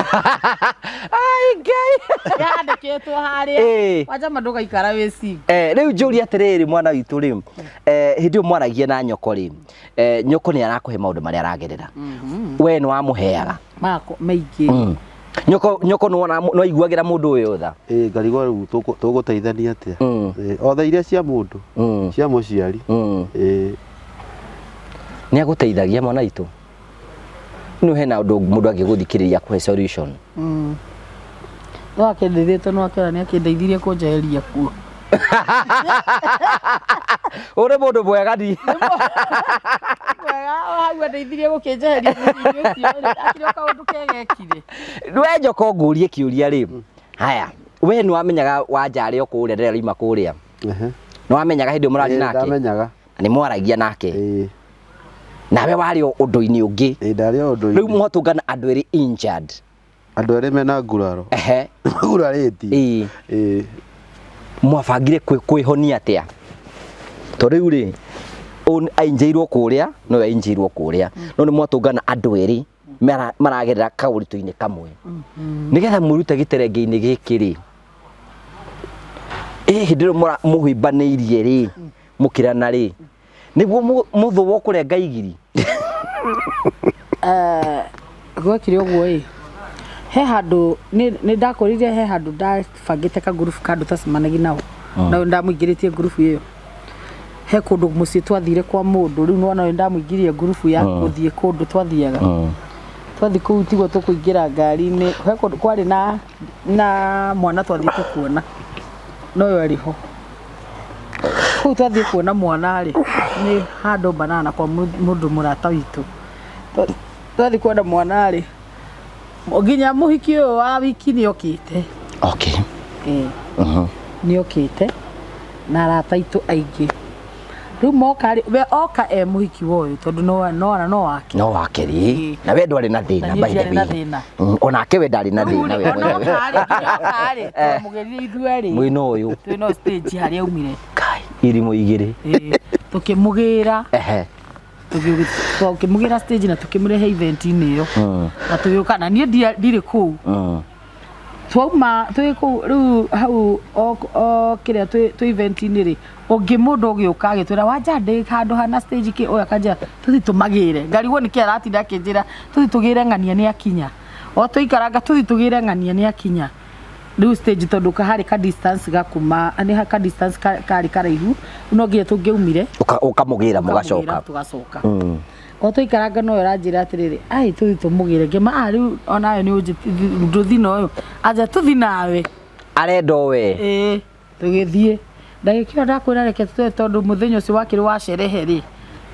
Ai Ngai. Yandĩkĩtwo harĩa. Ĩĩ. Wanja ma ndũgaikara wĩ single. Rĩu njũrie atĩrĩrĩ mwana witũ rĩ, hĩndĩ ĩyo mwaragia na nyoko rĩ, nyoko nĩ arakũhe maũndũ marĩa aragerera. We nĩ wamũheaga. Mako maingĩ. Nyoko nyoko nĩ wona nĩ waiguagĩra mũndũ ũyũ tha. Ĩĩ ngarigwo rĩu tũgũteithania atĩa. Ĩĩ, othe iria cia mũndũ cia mũciari. Ĩĩ. Nĩ agũteithagia mwana witũ. Nĩ hena ũndũ mũndũ angĩgũthikĩrĩria akũhe solution. No akĩndeithĩtie no akĩona nĩ akĩndeithirie kũnjeheria kuo. Ũrĩ mũndũ mwega ni. Mwega o hau andeithirie gũkĩnjeheria mũciĩ-inĩ ũcio rĩ, akĩrĩ o kaũndũ kegekire. We njoko ngũrie kĩũria rĩ. Haya, we nĩ wamenyaga wanja arĩ o kũrĩa rĩrĩa roima kũrĩa. Ehe. Nĩ wamenyaga hĩndĩ ĩyo mũraria Ĩĩ, nake. ndamenyaga. Na nĩ mwaragia nake. Ĩĩ. Nawe warĩ o ũndũ-inĩ ũngĩ. Ĩĩ ndarĩ o ũndũ-inĩ. Rĩu mwatũngana andũ erĩ injured. Andũ erĩ mena nguraro. Ehe. Magurarĩtie. Ĩĩ. Ĩĩ. Mwabangire kwĩhonia atĩa? Tondũ rĩu rĩ, ũyũ ainjĩirwo kũrĩa, no we ainjĩirwo kũrĩa. No nĩ mwatũngana andũ erĩ maragerera kaũritũ-inĩ kamwe. Nĩgetha mwĩrute gĩterenge-inĩ gĩkĩ rĩ, hĩndĩ ĩyo mũhimbanĩirie rĩ, mũkĩrana rĩ, nĩguo mũthũ ũkũrenga igiri. Gwekire ũguo ĩ, he handũ nĩ ndakorire he handũ ndabangĩte kagurubu ka andũ tacemanagia nao. Na ndamũingĩrĩtie ngurubu ĩyo. He kũndũ mũciĩ twathire kwa mũndũ, rĩu nĩwona ndamũingĩria ngurubu ya gũthiĩ kũndũ twathiaga. Twathiĩ kũu tiguo tũkũingĩra ngari-inĩ, he kũndũ kwarĩ na mwana twathiĩte kuona. No ũyũ arĩ ho. Kũu twathiĩ kuona mwana rĩ, nĩ handũ banana kwa mũndũ mũrata witũ. Twathiĩ kuona mwana rĩ, nginya mũhiki ũyũ wa wiki nĩ okĩte. Okay. Nĩ okĩte na arata aitũ aingĩ. Rĩu moka rĩ, we oka e mũhiki wa ũyũ tondũ no wake. No wake rĩ. Na we ndwarĩ na thĩna by the na way. thĩna. Onake we ndarĩ na thĩna we mwenyewe. Oka rĩ, twamũgĩrire ithuerĩ. Mwĩna ũyũ. Twĩna stage harĩa aumire. Kai, irimũ igĩrĩ. Tũkĩmũgĩra. Ehe. Tũkĩmũgĩra stage na tũkĩmũrehe event-inĩ ĩyo. Na tũgĩũka na niĩ ndirĩ kũu. Twauma twĩ kũu rĩu hau o kĩrĩa twĩ event-inĩ rĩ, ũngĩ mũndũ ũgĩũka agĩtwĩra wanja ndĩ handũ hana stage kĩ ũyũ akanjĩra tũthiĩ tũmagĩre. Ngarigwo nĩkĩ aratinda akĩnjĩra tũthiĩ tũgĩre ng'ania nĩ akinya. O tũikaranga tũthiĩ tũgĩre ng'ania nĩ akinya. Rĩu stage tondũ harĩ ka distance ga kuma nĩ ka distance karĩ karaihu no nginya tũngĩaumire. Ũkamũgĩra mũgacoka. Tũgacoka. O tũikaranga no ũranjĩra atĩrĩrĩ, ai tũthiĩ tũmũgĩre. Ngĩma a rĩu onawe nĩ ndũthiĩ na ũyũ. Anja tũthiĩ nawe. Arenda o we. Ĩĩ, tũgĩthiĩ. Ndagĩka ĩyo ndakwĩra reke tũthiĩ tondũ mũthenya ũcio wakĩrĩ wa sherehe rĩ.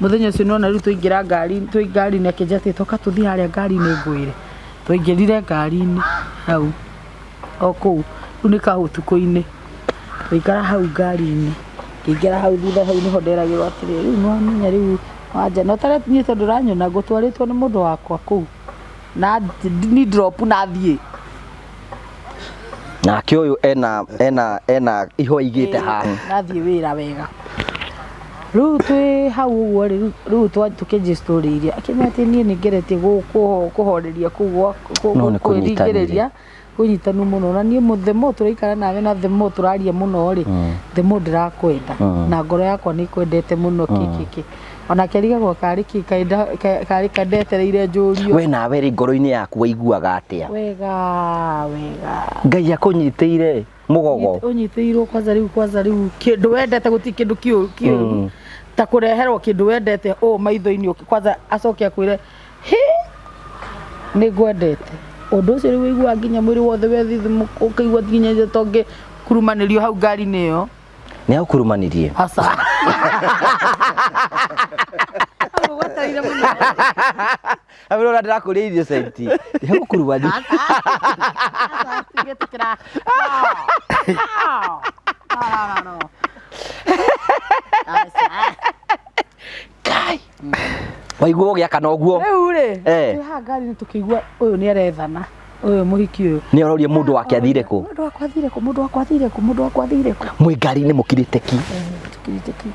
Mũthenya ũcio nĩwona rĩu tũingĩra ngari, twĩ ngari-inĩ akĩnjĩra atĩ toka tũthiĩ harĩa ngari-inĩ ngwĩre. Twaingĩrire ngari-inĩ hau o kũu, rĩu nĩ kaũtukũ-inĩ. Twaikara hau ngari-inĩ, ngĩingĩra hau thutha hau nĩho nderagĩrwo atĩrĩrĩ, rĩu nĩwamenya rĩu wanja na ũtarĩ niĩ tondũ ũranyona ngũtwarĩtwo nĩ mũndũ wakwa kũu. Na ni drop na thiĩ. Nake ũyũ ena ihũa igĩte haha. Nathiĩ wĩra wega. Rĩu twĩ hau ũguo rĩ, rĩu tũkĩanjia story iria. Akĩmenya atĩ niĩ nĩ ngeretie kũhoreria kũu No nĩ kũnyitanire. kwĩringĩrĩria, kũnyitanu mũno. Na niĩ the more tũraikara nawe na the more tũraria mũno rĩ, the more ndĩrakwenda. Na ngoro yakwa nĩ ĩkwendete mũno kĩ kĩ kĩ. Onake arigagwo karĩ kĩ karĩ kandetereire njũrio. We nawe rĩ ngoro-inĩ yaku waiguaga atĩa? Wega, wega. Ngai akũnyitĩire mũgogo. Ũnyitĩirwo kwanza rĩu kwanza rĩu kĩndũ wendete gũtirĩ kĩndũ kĩũru ta kũreherwo kĩndũ wendete ũũ maitho-inĩ kwanza acoke akwĩre hĩ nĩ ngwendete. Ũndũ ũcio rĩu ũiguaga nginya mwĩrĩ wothe wethithimũka ũkaigua nginya tongĩ kurumanĩrio hau ngari-inĩ ĩyo. Nĩ agũkũrũmanirie. Aca. Hau ũgwetereire mũno. Amĩrora ndĩrakũria innocent. Nĩ agũkũrũmania. Aca. Aca, tigĩtĩkĩra. No. No, no, no, no. Aca. Kai. Waigua ũgĩakana ũguo. Rĩu rĩ, Eh. twĩ haha ngari-inĩ tũkĩigua ũyũ nĩ arethana, ũyũ mũhiki ũyũ. Nĩ aroria mũndũ wake athire kũ. Mũndũ wakwa athire kũ, mũndũ wakwa athire kũ, mũndũ wakwa athire kũ. Mwĩ ngari-inĩ mũkirĩte ki. Tũkirĩte ki.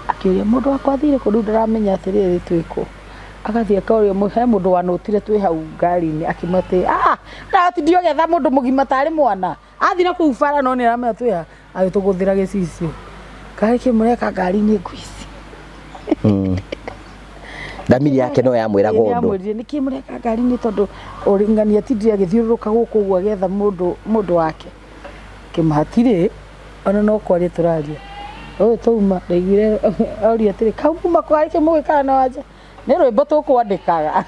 Akĩũria mũndũ wakwa athire kũ, rĩu ndaramenya atĩrĩrĩ twĩ kũ. Agathiĩ akoria he mũndũ wanũtire twĩ hau ngari-inĩ akĩmwĩra atĩ ah, na atindire ũgĩetha mũndũ mũgima tarĩ mwana. Athiĩ na kũu bara no nĩ aramenya twĩ ha, agĩtũgũthĩra gĩcicio. Karĩ kĩ mũreka ngari-inĩ ngũ ici. Thamiri yake no yamwĩraga Ĩĩ, ũndũ. nĩamwĩrire nĩkĩ mũreka ngari-inĩ tondũ ũringania atindire agĩthiũrũrũka gũkũ ũguo agĩetha mũndũ mũndũ wake. Kĩmũhatirĩ ona no kwaria tũraria. Ũyũ twauma ndaiguire oria atĩrĩ kau muma kũ arĩ kĩ mũgĩkaga na wanja nĩ rwĩmbo tũkwandĩkaga.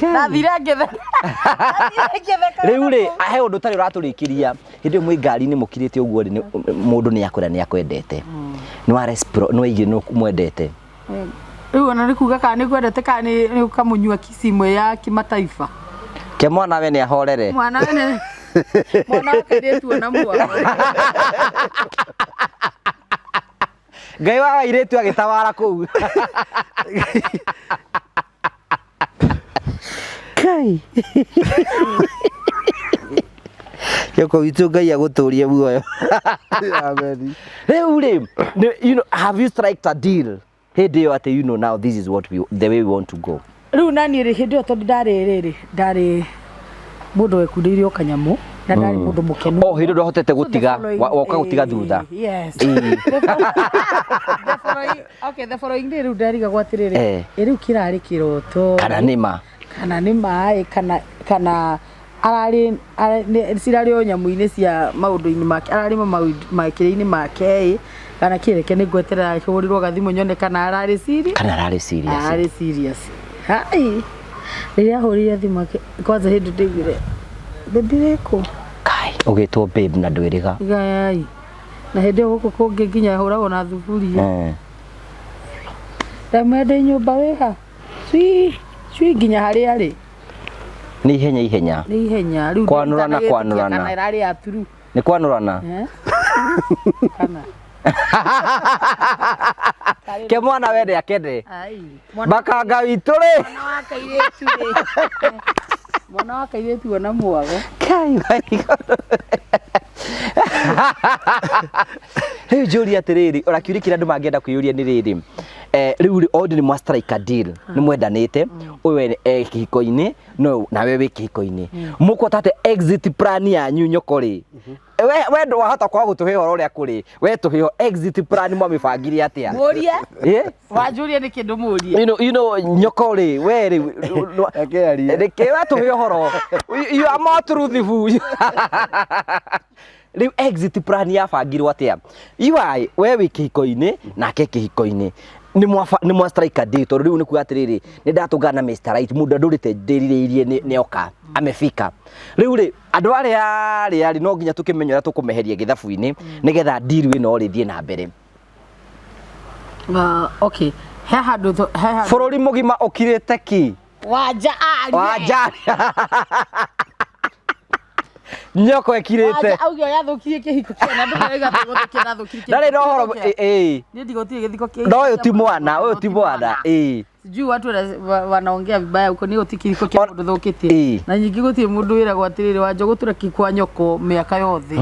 Ndathire ngĩtheka. Ndathire ngĩtheka. Rĩu rĩ, he ũndũ ũtarĩ ũratũrĩkĩria. Hĩndĩ ĩyo mwĩ ngari-inĩ mũkirĩte ũguo rĩ, mũndũ nĩ akwĩra nĩ akwendete. Nĩ wa nĩ waigire nĩ ũmwendete. Rĩu ona nĩ kuga kana nĩ kwendete kana nĩ ũkamũnyua kiss ĩmwe ya kimataifa. Ke mwana we nĩ ahorere. Mwana we nĩ mwana wa kairĩtu ona mwago. Ngai wa airĩtu agĩtawara kũu. Kai. Kĩoko witũ Ngai agũtũrie muoyo. Amen. Rĩu rĩ, you know, have you striked a deal? Hĩndĩ ĩyo atĩ you know now this is what we, the way we want to go. Rĩu naniĩ rĩ hĩndĩ ĩyo tondũ ndarĩ rĩrĩ ndarĩ mũndũ wekundĩirio kanyamũ na ndarĩ mũndũ mũkenu. Oh, hĩndĩ ĩyo ndwahotete So the gũtiga, following- woka gũtiga thutha. Yes. Ĩĩ. The following, okay, the following day rĩu ndarigagwo atĩrĩrĩ, Eh. ĩ rĩu kĩrarĩ kĩroto Kana nĩ ma. kana nĩ maĩ kana kana ararĩ cirarĩ o nyamũ-inĩ cia maũndũ-inĩ make ararĩ makĩrĩ-inĩ make ĩ kana kĩreke nĩ ngweterera hũrĩrwo gathimũ nyone kana ararĩ serious. Kana ararĩ serious. Ararĩ serious. Hai. Rĩrĩa ahũrire thimũ kwanza hĩndĩ ndaiguire baby wĩkũ? Kai, ũgĩtwo babe na ndwĩrĩga. Gai. Na hĩndĩ ĩyo gũkũ kũngĩ nginya hũragwo na thuburia. Ndamwĩra ndĩ nyũmba wĩha? Cui, cui nginya harĩa arĩ. Nĩ ihenya ihenya. Nĩ ihenya. Rĩu Kwanũrana, nditanagĩtĩkia kwanũrana. Kana ĩrarĩ ya turu. Nĩ kwanũrana. Kana. Ke mwana wende akende. Ai. Bakanga witũ rĩ. Mwana wa kairĩtu rĩ. Mwana wa kairĩtu ona mwago. Kai waigoro. Rĩu njũrie atĩrĩrĩ, ona kĩũria kĩrĩa andũ mangĩenda kwĩyũria nĩ rĩrĩ. Rĩu rĩ, already nĩ mwa strike a deal, nĩ mwendanĩte, ũyũ e kĩhiko-inĩ, no nawe wĩ kĩhiko-inĩ. Mũkũhota atĩa exit plan yanyu nyoko rĩ? We ndwahota kwaga gũtũhe ũhoro ũrĩa kũrĩ, we tũhe exit plan mwamĩbangire atĩa? Mũrie? Eh? Wanjũria nĩ kĩndũ mũrie. You know, nyoko rĩ, we rĩ, Reke arie. Reke we tũhe ũhoro. You are more truthful. Rĩu exit plan yabangirwo atĩa? You are, we wĩ kĩhiko-inĩ, nake kĩhiko-inĩ. Nĩ mwa strike a deal, tondũ rĩu nĩ kuga atĩrĩrĩ, nĩ ndatũngana na Mr. Right, mũndũ ndũrĩte ndĩrirĩirie nĩ oka, amefika. Rĩu rĩ, andũ arĩa arĩa rĩ, no nginya tũkĩmenye ũrĩa tũkũmeheria gĩthabu-inĩ, nĩgetha deal ĩno rĩ ĩthiĩ na mbere. Okay. He handũ he handũ. Bũrũri mũgima ũkirĩte ki. Wanja arie. Wanja. Nyoko ĩkirĩte. Wanja auge ũrĩa athũkirie kĩhiko kĩa na andũ marauga atĩ gũthũkia ndathũkirie kĩhiko. Ndarĩ na ũhoro, ĩ. Niĩ ndigũtirĩ gĩthiko kĩa. No ũyũ ti mwana, ũyũ ti mwana, ĩ. Sijui watu wanaongea vibaya huko, ni gũtirĩ kĩhiko kĩa mũndũ thũkĩtie. Na nyingĩ gũtirĩ mũndũ wĩragwo atĩrĩrĩ, wanja gũtũra kĩ kwa nyoko mĩaka yothe.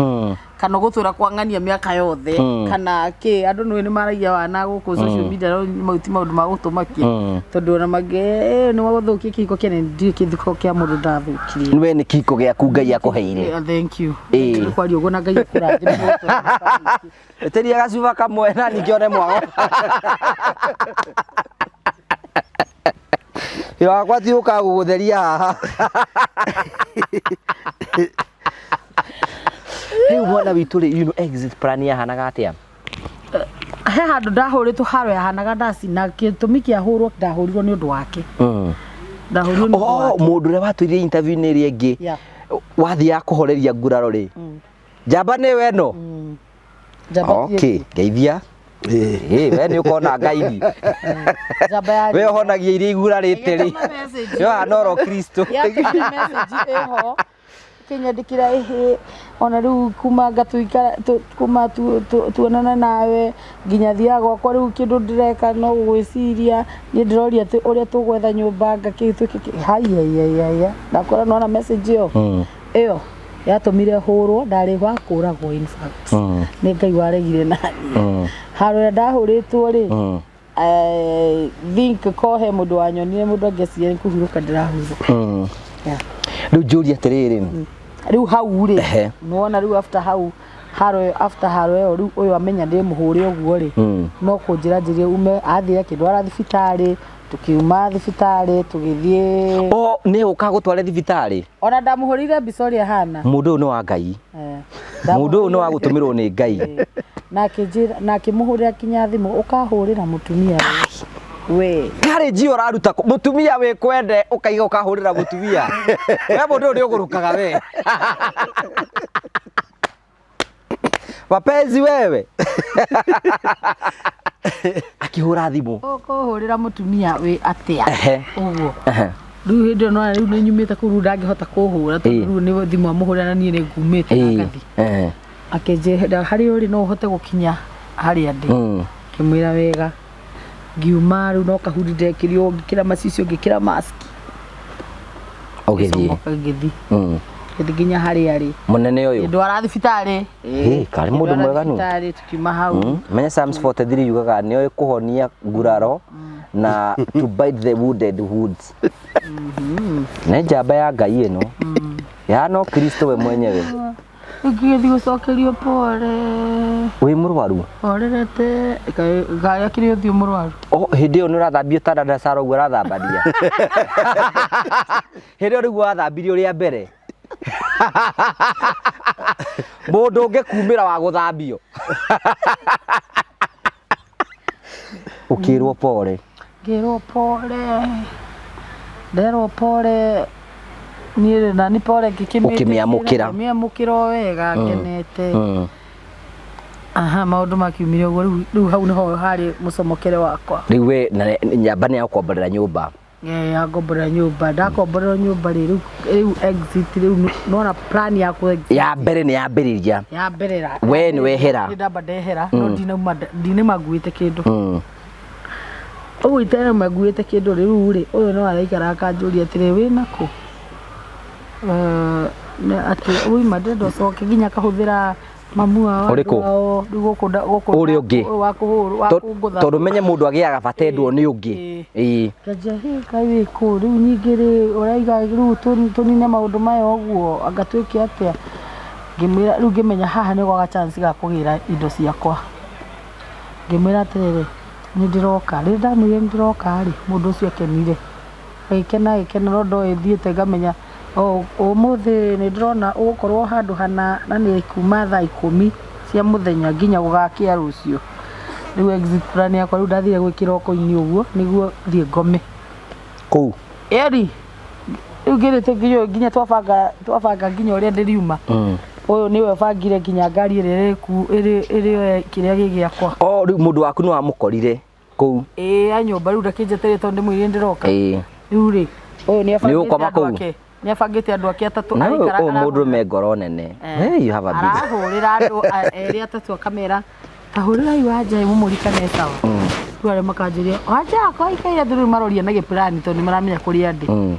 Kana gũtũra kwa ng'ania mĩaka yothe. Kana kĩ, andũ nĩ nĩ maragia wana gũkũ social media, no mau ti maũndũ ma gũtũmakia. Tondũ ona mangĩ, nĩ wagũthũkia kĩhiko kĩa nĩ ndirĩ kĩhiko kĩa mũndũ ndathũkirie. We nĩ kĩhiko gĩaku Ngai akũheire. Thank you. Nĩ kwaria ũguo na Ngai akũrathime. Ĩtĩria gacuba kamwe na ningĩ one mwago. Wĩra wakwa ti gũka gũgũtheria haha. Rĩu mwana witũ rĩ, you know, exit plan yahanaga atĩa? He handũ ndahũrĩtwo haro yahanaga ndaci, na gĩtũmi kĩa hũrwo ndahũrirwo nĩ ũndũ wake. Ndahũrirwo nĩ ũndũ Oh, wake. mũndũ ũrĩa watwĩrire interview-inĩ ĩrĩa ĩngĩ. Yeah. Wathiaga kũhoreria nguraro rĩ, njamba nĩwe ĩno. Njamba ti Okay, ĩngĩ. ngeithia. Ĩĩ. Ĩ, we nĩ ũkona Ngai. Njamba ya We ũhonagia iria igurarĩte rĩ. Ĩgĩtũma message. Yohana oro Kristo. Yatũmire message ĩho kĩnyandĩkĩra ĩhĩ ona rĩu kuma ngatuikara kuma tuonana nawe nginya thiaga gwakwa rĩu kĩndũ ndĩreka no gũgwĩciria niĩ ndĩroria atĩ ũrĩa tũgwetha nyũmba ngakĩ twĩke haiya ndakora nona message ĩyo ĩyo yatũmire hũrwo ndarĩ wa kũragwo in fact nĩ Ngai waregire naniĩ handũ ĩrĩa ndahũrĩtwo rĩ, I think ko he mũndũ wanyonire mũndũ angĩeciria nĩ kũhurũka ndĩrahurũka. Yeah. Rĩu njũrie atĩrĩrĩ. Rĩu hau rĩ, nĩwona rĩu after hau haro after haro ĩyo rĩu ũyũ amenya ndĩ mũhũre ũguo rĩ, no kũnjĩra njĩrie ume athiĩ akĩndwara thibitarĩ, tukiuma thibitarĩ tũgĩthiĩ. O nĩ ũka gũtware thibitarĩ? Ona ndamũhũrĩire mbica ũrĩa ahana. Mũndũ ũyũ nĩ wa Ngai. Mũndũ ũyũ nĩ wa gũtũmĩrwo nĩ Ngai. Na akĩnjĩra na akĩmũhũrĩra kinya thimũ ũkahũrĩra mũtumia we. Karĩ njio ũraruta mũtumia wĩ kwende ũkaiga ũkahũrĩra mũtumia. We mũndũ ũyũ nĩ ũgũrũkaga we. Mapenzi wewe. Akĩhũra thimũ. Ũkũhũrĩra mũtumia wĩ atĩa? Ũguo. Rĩu hĩndĩ ĩyo nĩwona rĩu nĩnyumĩte kũu rĩu ndangĩhota kũhũra tondũ rĩu nĩ thimũ amũhũrĩra na niĩ nĩngumĩte na ngathiĩ. Akĩnjĩra harĩa ũrĩ no ũhote gũkinya harĩa ndĩ. Ngĩmwĩra wega. Ngiuma rĩu no kahuri ndekĩrirwo ngĩkĩra macicio ngĩkĩra mask. Ũgĩthiĩ. Ngĩthiĩ. Ngĩthiĩ nginya harĩa arĩ. Mũnene ũyũ. Ndwara thibitarĩ. Karĩ mũndũ mwega nũ. Thibitarĩ tukiuma hau. Menya Psalms 43 yugaga nĩoĩ kũhonia nguraro na to bite the wounded woods. Nĩ njamba ya Ngai ĩno. Ya no Kristo we mwenyewe. Ngĩthiĩ gũcokerio pole. Wĩ mũrwaru? Horerete ngai akĩrĩ ũthiũ mũrwaru. O hĩndĩ ĩyo nĩ ũrathambio ta dada Sara ũguo arathambania. Hĩndĩ ĩyo nĩguo wathambirio rĩa mbere. Mũndũ ũngĩ kumĩra wa gũthambio. Ũkĩrwo pole. Ngĩrwo pole. Nderwo pole. Niĩ na ni pole ngĩkĩmĩtĩkĩra. Ũkĩmĩamũkĩra. Ngĩmĩamũkĩra o wega ngenete. Aha, maũndũ makiumire ũguo rĩu hau nĩho harĩ mũcomokere wakwa. Rĩu we na nyamba nĩ ya gũkomborera nyũmba. Ya ngomborera nyũmba. Ndakomborerwo nyũmba rĩ, rĩu exit rĩu nona plan ya ku exit. Ya mbere nĩ yambĩrĩria. Ya mbere ra. We nĩ wehera. Nĩ ndamba ndehera, no ndinauma ndinauma nguĩte kĩndũ. Ũguo itanauma nguĩte kĩndũ rĩu rĩ, ũyũ no araikara akanjũria atĩrĩ wĩna kũ? Atĩ uima ndĩrenda ũcoke nginya akahũthĩra mamu wao Ũrĩkũ? Ao, rĩu gũkũ gũkũ Ũrĩa ũngĩ. Wa kũhũrwo, wa kũngũtha. Tondũ menye mũndũ agĩaga bata endwo nĩ ũngĩ. Ĩĩ. Nganja, hĩ, kaĩ wĩ kũ? Rĩu ningĩ rĩ, ũraiga rĩu tũnine maũndũ maya ũguo, anga twĩke atĩa? Ngĩmwĩra, rĩu ngĩmenya haha nĩ gwaga chance ga kũgĩra indo ciakwa. Ngĩmwĩra atĩrĩrĩ, nĩ ndĩroka. Rĩrĩa ndamwĩrire nĩ ndĩroka rĩ, mũndũ ũcio akenire. Agĩkena agĩkena no ndoĩ thiĩte ngamenya ũmũthĩ nĩ ndĩrona ũgũkorwo handũ hana na nĩ kuma thaa 10 cia mũthenya nginya gũgakĩa rũciũ. Rĩu exit plan yakwa rĩu ndathire gwĩ kĩroko-inĩ ũguo nĩguo thiĩ ngome. Kũu? Ĩni. Rĩu ngĩrĩte nginya twabanga nginya ũrĩa ndĩriuma. Ũyũ nĩwe ũbangire nginya ngari ĩrĩa ĩrĩ kĩrĩa gĩ gĩakwa. O rĩu mũndũ waku nĩ wamũkorire kũu? Ĩĩ, ya nyũmba rĩu ndakĩnjeterere tondũ ndĩmwĩrire nĩndĩroka. Ĩĩ. Rĩu rĩ, ũyũ nĩ Nĩ ũgũkoma abangĩte andũ kũu? ake. Nĩ abangĩte andũ ake atatũ Na araikara ũyũ mũndũ arahũrĩra. me ngoro nene. Hey, you have a big. Arahũrĩra andũ erĩ atatũ akamera ta hũrĩrai Wanja mũmũrikane sawa. Rĩu arĩa makanjĩria Wanja akwa aikaire thĩ rĩu maroria na gĩplani tondũ nĩ maramenya kũrĩa ndĩ.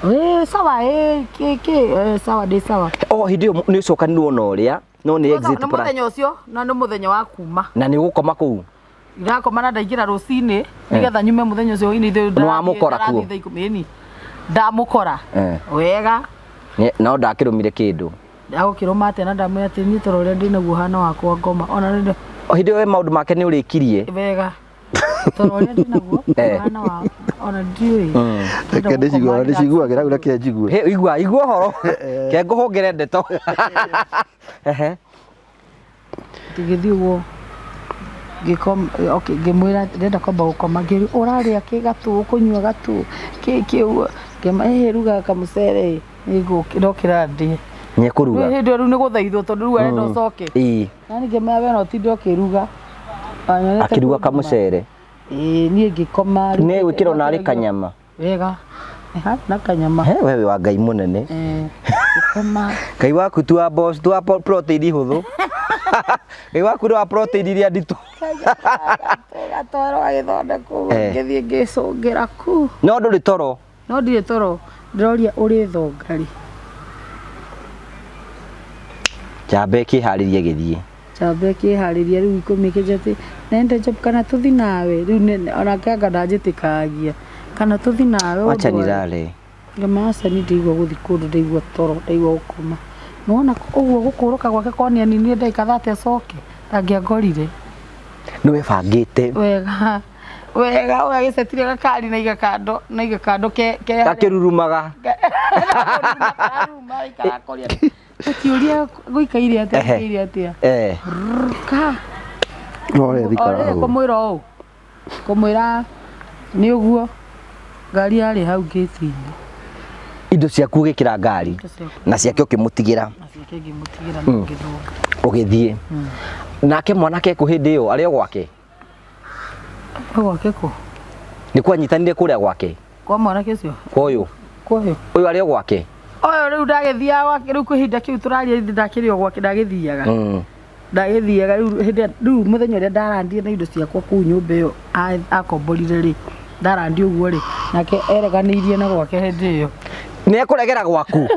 Ĩĩ sawa, ĩĩ kĩ kĩ, sawa ndĩ sawa. O hĩndĩ ĩyo nĩ ũcokanirwo na ũrĩa no nĩ exit Nĩ plan. mũthenya ũcio na nĩ mũthenya wa kuma. Na nĩ ũgũkoma kũu? Ndakoma na ndaingĩra rũcinĩ nĩgetha nyume mũthenya ũcio hwainĩ ithuĩ Nĩ wamũkora kuo? ndarathiĩ thaa 10 ĩni. Ndamũkora. Wega. No ndakĩrũmire kĩndũ. Ndagũkĩrũma atĩa na ndamwĩra atĩ niĩ toro ũrĩa ndĩnaguo hana wakwa ngoma. Ona nĩ O hĩndĩ ĩyo we maũndũ make nĩ ũrĩkirie? Wega. Toro ũrĩa ndĩnaguo hana wa ona ndiũĩ. Reke ndĩcigue, ndĩciguagĩra hau reke njigue. Hĩ, igua, igua ũhoro. Ke ngũhũngĩre ndeto. Ehe. Tũgĩthiĩ ũguo okay, ngĩmwĩra ndĩrenda kwamba gũkoma, ngĩũria ũrarĩa kĩ gatũ, ũkũnyua gatũ, kĩ kĩ ũguo, ngĩma ĩhĩ ruga kamũcere. Nĩngũkĩra ndĩe. Nĩekũruga. Rĩu hĩndĩ ĩyo rĩu nĩ gũthaithwo tondũ rĩu arenda ũcoke. Ĩĩ. Na ningĩ maya we no ũtinde ũkĩruga. Wanyonete Akĩruga kũnduma. kamũcere. Ĩĩ niĩ ngĩkoma. Nĩ gwĩkĩra ona arĩ kanyama. Wega. Nĩ na kanyama. He we wĩ wa Ngai mũnene. Eh, ngĩkoma. Ngai waku tu wa boss tu wa protein hũthũ. Ngai waku nĩ wa protein iria nditũ. Gatoro gagĩthondekwo Eh. ngĩthiĩ ngĩcũngĩra kuu. No ndũrĩ toro. No ndirĩ toro ndĩroria ũrĩ thonga rĩ. Njamba ĩkĩharĩria ĩgĩthiĩ. Njamba ĩkĩharĩria rĩu ikũmi ĩkĩnjĩra atĩ nende job kana tũthi nawe rĩu onake anga ndanjĩtĩkagia kana tũthi nawe Wacha ũndware. nilale. Ngama aca niĩ ndiraigua gũthiĩ kũndũ ndaigua toro ndaigua gũkoma. Nĩwona ũguo gũkũrũka gwake konia ninire ndagĩka 30 acoke ndangĩangorire. Nĩ webangĩte. Wega wega ũyũ agĩcetire gakari na iga kando na iga kando ke ke Gakĩrurumaga. Kararuma karakoria. Ũkiũria gũikaire atĩa Ehe. gũikaire atĩa. Eh. Ka. No ũrĩa thikara Orĩrĩ hau. kũmwĩra ũũ kũmwĩra nĩ ũguo ngari yarĩ hau ngĩti-inĩ. Indo ciaku ũgĩkĩra ngari Indo ciakwa. na ciake ũkĩmũtigĩra Na ciake ngĩmũtigĩra na ngĩthũka. ũgĩthiĩ. Nake mwanake kũ hĩndĩ ĩyo arĩ o gwake. Kũ gwake kũ? Nĩ kwanyitanire kũrĩa gwake. Kwa mwanake ũcio? Kwa ũyũ. Kwa ũyũ. Ũyũ arĩ o gwake. Ũyũ rĩu ndagĩthiaga gwake rĩu kwĩ ihinda kĩu tũraria ndakĩrĩ o gwake ndagĩthiaga. Ndagĩthiaga rĩu hĩndĩ ĩrĩa rĩu mũthenya ũrĩa ndarandire na indo ciakwa kũu nyũmba ĩyo akomborire rĩ ndarandi ũguo rĩ nake ereganĩirie na gwake hĩndĩ ĩyo. Nĩ ekũregera gwaku.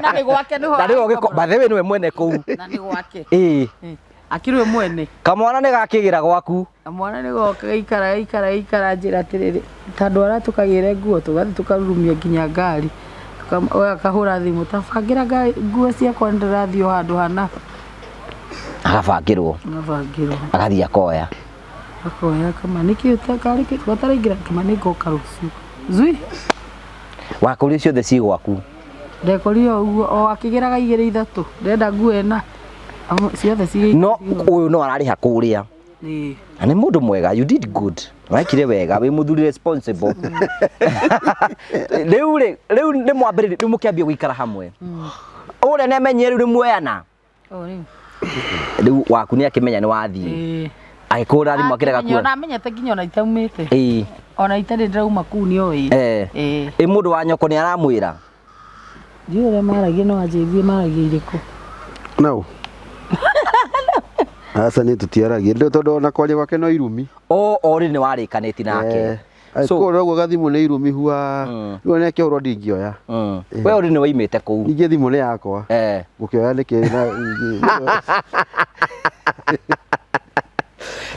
Na nĩ gwake nĩho. Na nĩwe ũgĩko by the way nĩwe mwene kũu. Na nĩ gwake. Ĩĩ. Akĩrĩ we mwene. Kamwana nĩ gakĩgĩra gwaku. Mwana nĩ goka gaikara gaikara gaikara njĩra atĩrĩrĩ ta andũ arĩa tũkagĩre nguo tũgathiĩ tũkarurumia nginya ngari. Ũyũ akahũra thimũ ta bangĩra nguo ciakwa nĩ ndĩrathiĩ o handũ hana. Agabangĩrwo. Agabangĩrwo. Agathiĩ akoya. Akoya kama nĩkĩ ũtakarĩ ũtaraingĩra kama nĩ ngoka rũciũ. Zui. Wakũria ciothe ci gwaku. Ndekorire o ũguo o akĩgĩraga igĩrĩ ithatũ ndenda nguo ĩna ciothe cigĩ. No ũyũ no ararĩha kũrĩa. Ĩĩ. Na nĩ mũndũ mwega, you did good. Wekire wega, wĩ mũthuri responsible. Rĩu rĩ, rĩu nĩ mwambĩrĩria, rĩu mũkĩambia gũikara hamwe. Ũrĩa nĩ amenyire rĩu nĩ muoyana. O rĩu. Rĩu waku nĩ akĩmenya nĩ wathiĩ. Ĩĩ. Agĩkũhũra thimũ akĩrega Akĩmenya, kuona. ona amenyete nginya ona itaumĩte. Ĩĩ. Ona itarĩ ndĩrauma kũu nĩ oĩ. Eh. Ĩĩ. Ĩ mũndũ wa nyoko nĩ aramwĩra. Ndiũĩ ũrĩa maragia no anjĩrie maragia irĩkũ. No. Aca nĩ tũtiaragia ndũ tondũ ona kwaria gwake no irumi. O orĩ nĩ warĩkanĩti nake. So kũrĩa ũguo gathimũ nĩ irumi hua. Rĩu ona kĩhũrwo ndingĩoya. We ũrĩ nĩ waimĩte kũu. Ningĩ thimũ nĩ yakwa. Eh. Gũkĩoya nĩkĩ na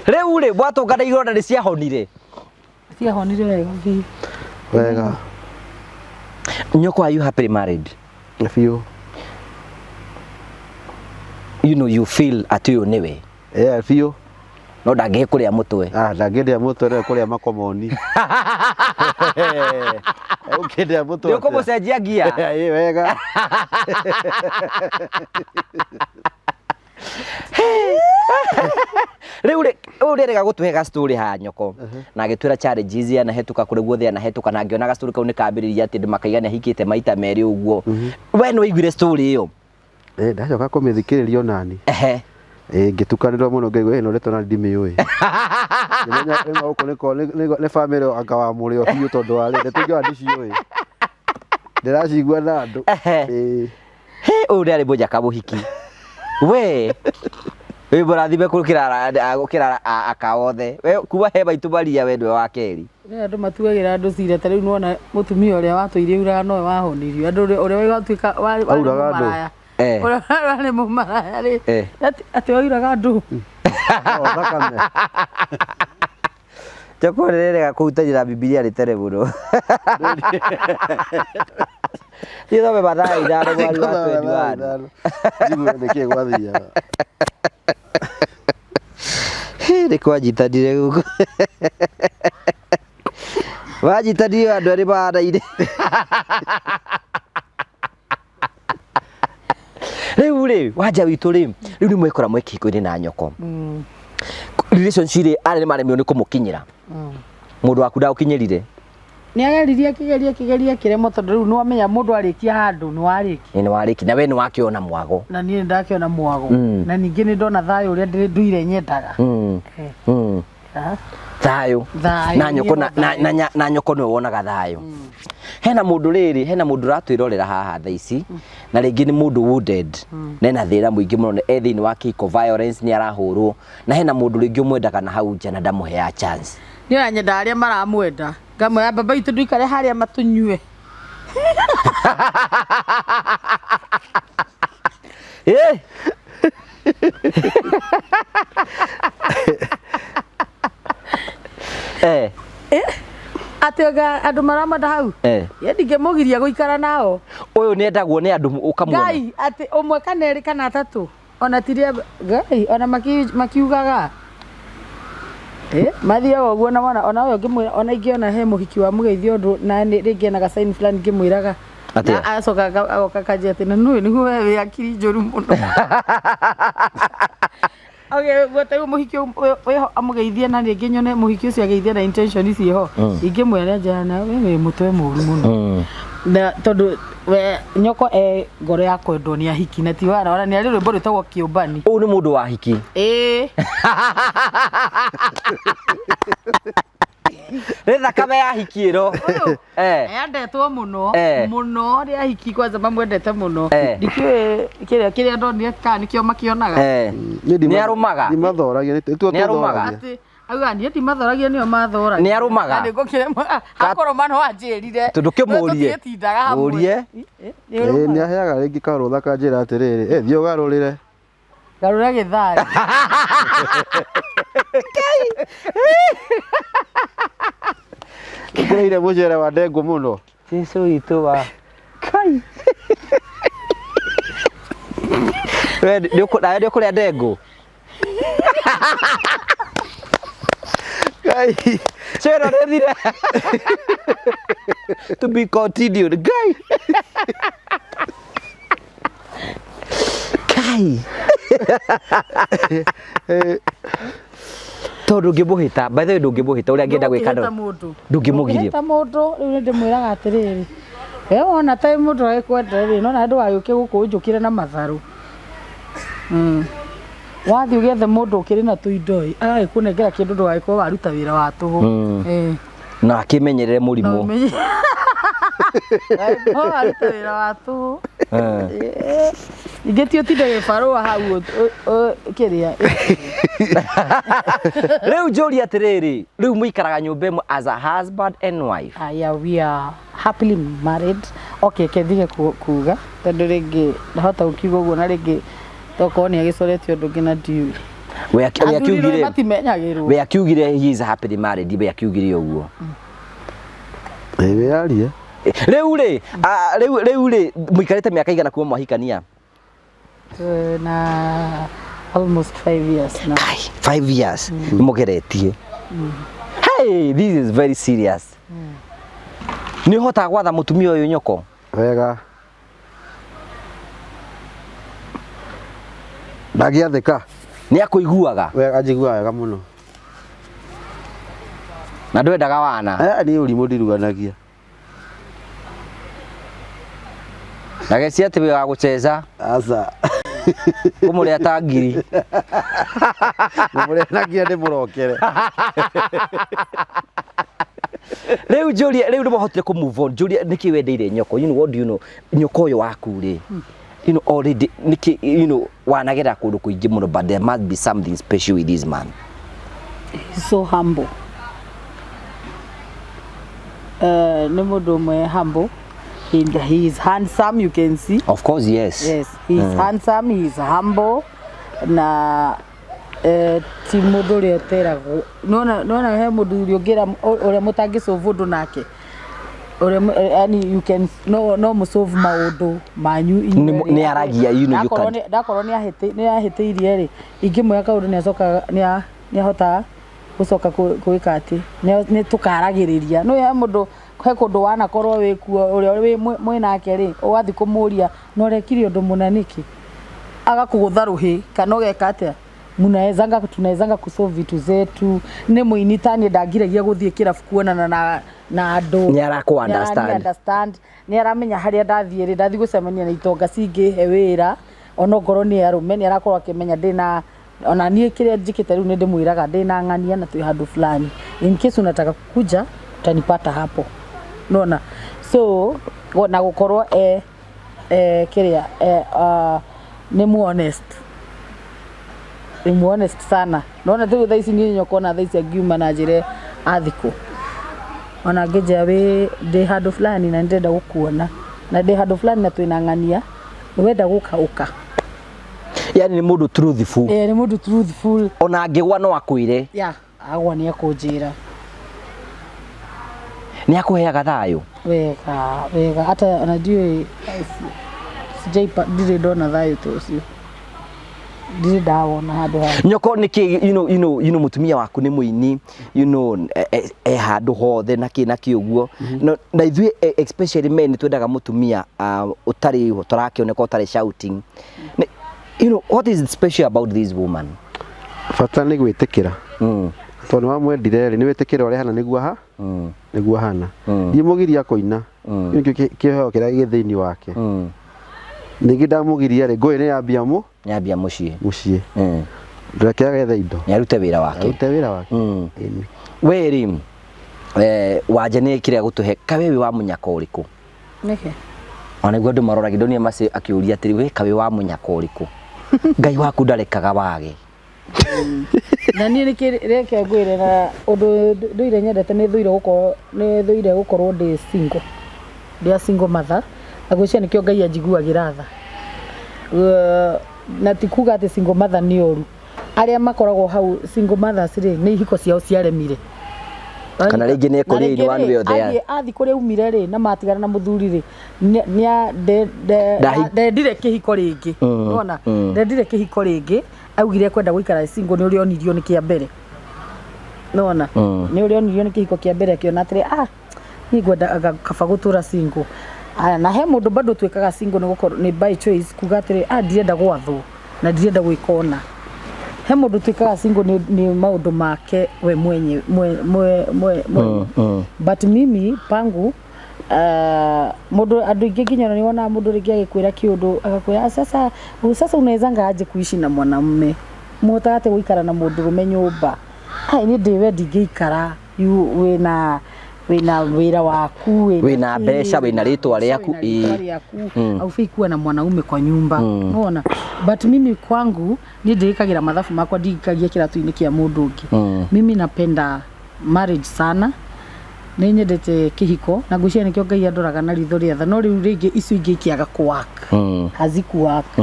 Rĩu rĩ mwatũngana ironda nĩ ciahonire. Ciahonire wega biũ. Wega. Nyoko, are you happily married? Biũ. You know you feel atĩ ũyũ nĩwe. Yeah, biũ. No ndangĩkũrĩa mũtwe. Ah, ndangĩndĩa mũtwe rĩu kũrĩa makomoni. Ũkĩndĩa mũtwe. Nĩ ũkũmũcenjia ngia. Ĩĩ wega. Rĩu rĩ, ũyũ rĩrega gũtũhe ga story ha nyoko. Na agĩtwĩra challenges yanahetũka kũrĩa guothe yanahetũka na ngĩona ga story kau nĩ kambĩrĩria atĩ andũ makaiga nĩ ahikĩte maita merĩ ũguo. We nĩ waiguire story ĩyo? Eh, ndacoka kũmĩthikĩrĩria onani. Ehe. Ĩĩ ngĩtukanĩrwo mũno ngaigua ĩno ndeto na ndimĩũĩ. Ngĩmenya rĩu gũkũ nĩko nĩ bamĩrĩ anga wa mũrĩo biũ tondũ wa rĩ ndeto ingĩ ona ndiciũĩ. Ndĩracigua na andũ. Ehe. Ĩĩ. He ũyũ nĩ arĩ mũnjaka mũhiki. We wĩ mũrathime gũkĩra aka othe. We kuma he maitũ Maria we nĩwe wa kerĩ. Nĩ andũ matuagĩra andũ cira ta rĩu nĩwona mũtumia ũrĩa watũire uraga nowe wahonirio. Andũ ũrĩa watuĩka warĩ Auraga andũ. mũmaraya. Eh. Ũrĩa warĩ mũmaraya rĩ. Eh. Atĩ wauraga andũ. No thakame. Njoko rĩrega kũhutania na Bibilia rĩ tene mũno. Thiĩ thome Mathayo ithano mweri wa 21. Njigue nĩkĩĩ gwathiaga. Hĩ, nĩ kwanyitanire gũkũ. Wanyitanire andũ erĩ mahanaine. Rĩu rĩ, wanja witũ rĩ, rĩu nĩ mwekora mwĩ kĩhiko-inĩ na nyoko. Relationship rĩ, arĩa nĩ maremirwo nĩ kũmũkinyĩra. Mũndũ waku ndagũkinyĩrire. Nĩ ageririe akĩgeria akĩgeria akĩremwo tondũ rĩu nĩwamenya mũndũ arĩkia handũ nĩ warĩkia. Nĩ warĩki na we nĩ wakĩona mwago. Na niĩ nĩ ndakĩona mwago. Mm. Na ningĩ nĩ ndona thayũ ũrĩa ndũire nyendaga. Eh. Ah, Thayũ. Thayũ, Na nyoko niĩ na, no na, thayũ. na, na, na nyoko nĩwe wonaga thayũ. Hena mũndũ rĩrĩ, hena mũndũ ũratwĩrorera haha thaa ici na rĩngĩ nĩ mũndũ wounded na ena thĩna mũingĩ mũno e thĩinĩ wa kĩhiko violence nĩ arahũrwo na hena mũndũ rĩngĩ ũmwendaga na hau nja na ndamũheaga chance. Niĩ ona nyendaga arĩa maramwenda ngamwĩra baba itũ ndũikare harĩa matũnyue. Eh! Eh, Atĩ anga andũ maramwenda hau. Eh. Ye ndingĩmũgiria gũikara nao. Ũyũ nĩ endagwo nĩ andũ ũkamuona. Ngai atĩ ũmwe kana erĩ kana atatũ ona tiria Ngai ona makiugaga mathiaga ũguo na wona ona ũyũ ngĩmwĩra ona ingĩona he mũhiki wa mũgeithia ũndũ na rĩngĩ ena gacaini fulani ngĩmwĩraga Atĩa? na acoka agoka akanjĩra atĩ na nũĩ nĩguo we wĩ akiri njũru mũno. Okay, guo ta rĩu mũhiki ũyũ wĩho amũgeithie na rĩngĩ nyone mũhiki ũcio ageithie na intention ciĩho ingĩmwĩra njĩra na we wĩ mũtwe mũru mũno na tondũ we nyoko e ngoro ya kwendwo nĩ ahiki na ti wara ona nĩ arĩ rwĩmbo rwĩtagwo kĩũmbani. Ũyũ nĩ mũndũ wa hiki. Ĩĩ. Nĩ thakame ya hiki ĩno. Ũyũ Eh. endetwo mũno Eh. mũno rĩ ahiki kwanza mamwendete mũno. Eh. Ndikĩũĩ kĩrĩa kĩrĩa ndonire kana nĩkĩo makĩonaga. Eh. Nĩ arũmaga. Ndimathoragia nĩ tuo Nĩ arũmaga. tũthoragia. Atĩ auga niĩ ndimathoragia nĩo mathoragia. Nĩ arũmaga. Na nĩngũkĩremwo akorwo ma no anjĩrire. Tondũ kĩmũrie. Tũtiĩtindaga hamwe. Mũrie. Nĩ Ĩĩ ũrũmaga. nĩ aheaga rĩngĩ karũtha kanjĩra atĩrĩrĩ, "Eh, thiĩ ũgarũrĩre." Garũra gĩthari. Ũkĩrĩire mũcere wa ndengũ mũno. Jesu witũ wa Kai. We nawe nĩ ũkũrĩa ndengũ? Ngai. Cero rĩthire. To be continued. Ngai. Kai. Tondũ ndũngĩmũhĩta, by the way ndũngĩmũhĩta ũrĩa angĩenda gwĩka Ndũngĩhĩta mũndũ. ndũngĩmũgiria. Ndũngĩhĩta mũndũ rĩu nĩ ndĩmwĩraga atĩrĩrĩ we wona ta mũndũ agĩkwenda rĩ nona ndũgagĩũke gũkũ ũnjũkĩre na matharũ. Wathiĩ ũgĩethe mũndũ ũkĩrĩ na tũindo ĩ agagĩkũnengera kĩndũ ndũgagĩkorwo waruta wĩra wa tũhũ. Na akĩmenyerere No mũrimũ. ũmenye. Ndũgagĩkorwo waruta wĩra wa tũhũ. Ingĩ ti ũtinde gĩbarũa hau kĩrĩa. Rĩu njũrie atĩrĩrĩ, rĩu mũikaraga nyũmba ĩmwe as a husband and wife. Yeah, we are happily married. Okay, kethige kuga tondũ rĩngĩ ndahota gũkiuga ũguo na rĩngĩ tokorwo nĩ agĩcoretie ũndũ ũngĩ na ndiũĩ. We Athuri rĩu akiugire matimenyagĩrwo. we akiugire he is happily married, we akiugire ũguo. Ĩĩ wĩyarie. Rĩu rĩ, rĩu rĩ mũikarĩte mĩaka igana kuma mwahikania? Na almost 5 years now. Kai, 5 years nĩ mũgeretie. Hey, this is very serious. Nĩ ũhotaga gwatha mũtumia ũyũ nyoko? Wega. Ndangĩathĩka. Nĩ akũiguaga Wega anjiguaga wega mũno. na ndwendaga wana Eh, niĩ ũrimũ ndiruganagia. na geci atĩ wĩ wa gũcheza Aca. kũmũrĩa ta ngiri. Ngũmũrĩa na nginya ndĩmũrokere. Rĩu njũrie, rĩu nĩ mwahotire kũ move on. Njũrie nĩkĩ wendeire nyoko? You know, what do you know? Nyoko ũyũ waku rĩ, you know, already nĩkĩ, you know, wanagera kũndũ kũingĩ mũno but there must be something special with this man. He's so humble. Nĩ mũndũ ũmwe humble. He is handsome, you can see. Of course, yes. Yes, he is handsome, he is humble na ti mũndũ ũrĩa ũteragwo. Nona he mũndũ ũrĩa ũngĩra ũrĩa mũtangĩsolve ũndũ nake. Ũrĩa yani you can no mũsolve maũndũ manyu inyuĩ erĩ. Nĩ aragia, you know, you Ndakorwo can- ndakorwo nĩ ahĩtĩirie rĩ, ingĩmwĩra kaũndũ nĩ acokaga nĩ ahotaga gũcoka gwĩka atĩ nĩ tũkaragĩrĩria. No he mũndũ he kũndũ wanakorwo wĩ kuo ũrĩa wĩ mwĩ nake rĩ, ũgathiĩ kũmũria na ũrekire ũndũ mũna nĩkĩ, agakũgũtha rũhĩ kana ũgeka atĩa. Munawezanga, tunawezanga kusolve vitu zetu. Nĩ mũini taniĩ, ndangiragia gũthiĩ kĩrabu kuonana na andũ. Nĩ arakũ understand. Nĩ understand, nĩ aramenya harĩa ndathiĩ rĩ, ndathiĩ gũcemania na itonga cingĩhe wĩra, onokorwo nĩ arũme, nĩ arakorwo akĩmenya ndĩna ona niĩ kĩrĩa njĩkĩte. Rĩu nĩ ndĩmwĩraga ndĩna ng'ania na twĩ handũ fulani, in case unataka kuja utanipata hapo, nona. So na gũkorwo e kĩrĩa nĩ mu honest, nĩ mu honest sana. Nona rĩu thaa ici niĩ nyokona thaa ici angiuma na njĩre athikũ ona ngĩnjĩra wĩ ndĩ handũ fulani na nĩndĩrenda gũkuona na ndĩ handũ fulani na twĩna ng'ania, wenda gũka ũka. Yani nĩ mũndũ truthful. Eh, nĩ mũndũ truthful. Ona angĩgwa no akwĩre. Ya agwa nĩ akũnjĩra. Nĩ akũheaga thayũ? Wega wega, hata ona ndiũĩ sijaipa, ndirĩ ndona thayũ ta ũcio, ndirĩ ndawona handũ ha Nyoko nĩkĩ you know mũtumia waku nĩ mũini, e handũ hothe na kĩ na kĩ ũguo. No, na ithuĩ especially men nĩ twendaga mũtumia ũtarĩ tũrakĩoneka ũtarĩ shouting. What is special about this woman? Bata nĩ gwĩtĩkĩra. Tondũ nĩ wamwendire rĩ, nĩ wĩtĩkĩre ũrĩa hana nĩguo ha nĩguo hana. Ndimũgiria kũina. Kĩu nĩkĩo kĩheo kĩrĩa gĩ thĩinĩ wake. Ningĩ ndamũgiria rĩ, ngũĩ nĩ yambia mũ Nyambia mũciĩ. Mũciĩ. Reke agethe indo. Nĩ arute wĩra wake. Arute wĩra wake. Ĩni. We rĩ, wanja nĩ kĩrĩa gũtũhe kawe wĩ wa mũnyaka ũrĩkũ? Nĩkĩ? Ona nĩguo andũ maroragia, ndonire maci akĩũria atĩrĩ, we kawe wa mũnyaka ũrĩkũ? Ngai waku ndarekaga wage. Na niĩ nĩkĩ, reke ngwĩre, na ũndũ ndũire nyendete, nĩ thũire gũkorwo ndĩ single, ndĩ a single mother, na gwĩciria nĩkĩo Ngai anjiguagĩra tha. Na ti kuga atĩ single mother nĩ ũru. Arĩa makoragwo hau single mothers rĩ, nĩ ihiko ciao ciaremire. Kana rĩngĩ nĩ ekũrĩa Na rĩngĩ in one way or the other. Athiĩ kũrĩa umire rĩ, na matigana na mũthuri rĩ, ndendire kĩhiko rĩngĩ. Nĩwona? Ndendire kĩhiko rĩngĩ, augire kwenda gũikara single nĩ ũrĩa onirio nĩ kĩa mbere. Nĩwona? Nĩ ũrĩa onirio nĩ kĩhiko kĩa mbere, akĩona atĩrĩ, ah, niĩ ngwenda anga kaba gũtũra single. Aya, na he mũndũ bado twĩkaga single nĩ gũkorwo nĩ by choice, kuga atĩrĩ, ah, ndirenda gwathwo na ndirenda gwĩka ũna. He mũndũ twĩkaga single nĩ maũndũ make we mwenye mwe, mwe, mwe, mwe. But mimi pangu, mũndũ, andũ aingĩ nginya nĩ wonaga mũndũ rĩngĩ agĩkwĩra kĩũndũ, agakwĩra, "Ah, sasa unawezanga aje kuishi na mwanamume? Mũhotaga atĩa gũikara na mũndũrũme nyũmba?" Ai, niĩ ndĩwe ndingĩikara. Wĩna wĩra waku, Wĩna kĩ, mbeca, wĩna rĩtwa mbeca, rĩaku, wĩna rĩtwa ĩĩ. Rĩaku, haufai kuwa na mwanaume kwa nyumba. Unaona? But mimi kwangu niĩ ndĩĩkagĩra mathabu makwa, ndingĩkagia kĩratũ-inĩ kĩa mũndũ ũngĩ. Mimi napenda marriage sana, nĩ nyendete kĩhiko, na ngwĩciria nĩkĩo Ngai andoraga na ritho rĩa tha. No rĩu rĩngĩ icio ingĩ ikĩaga kũwork, hazikuwork.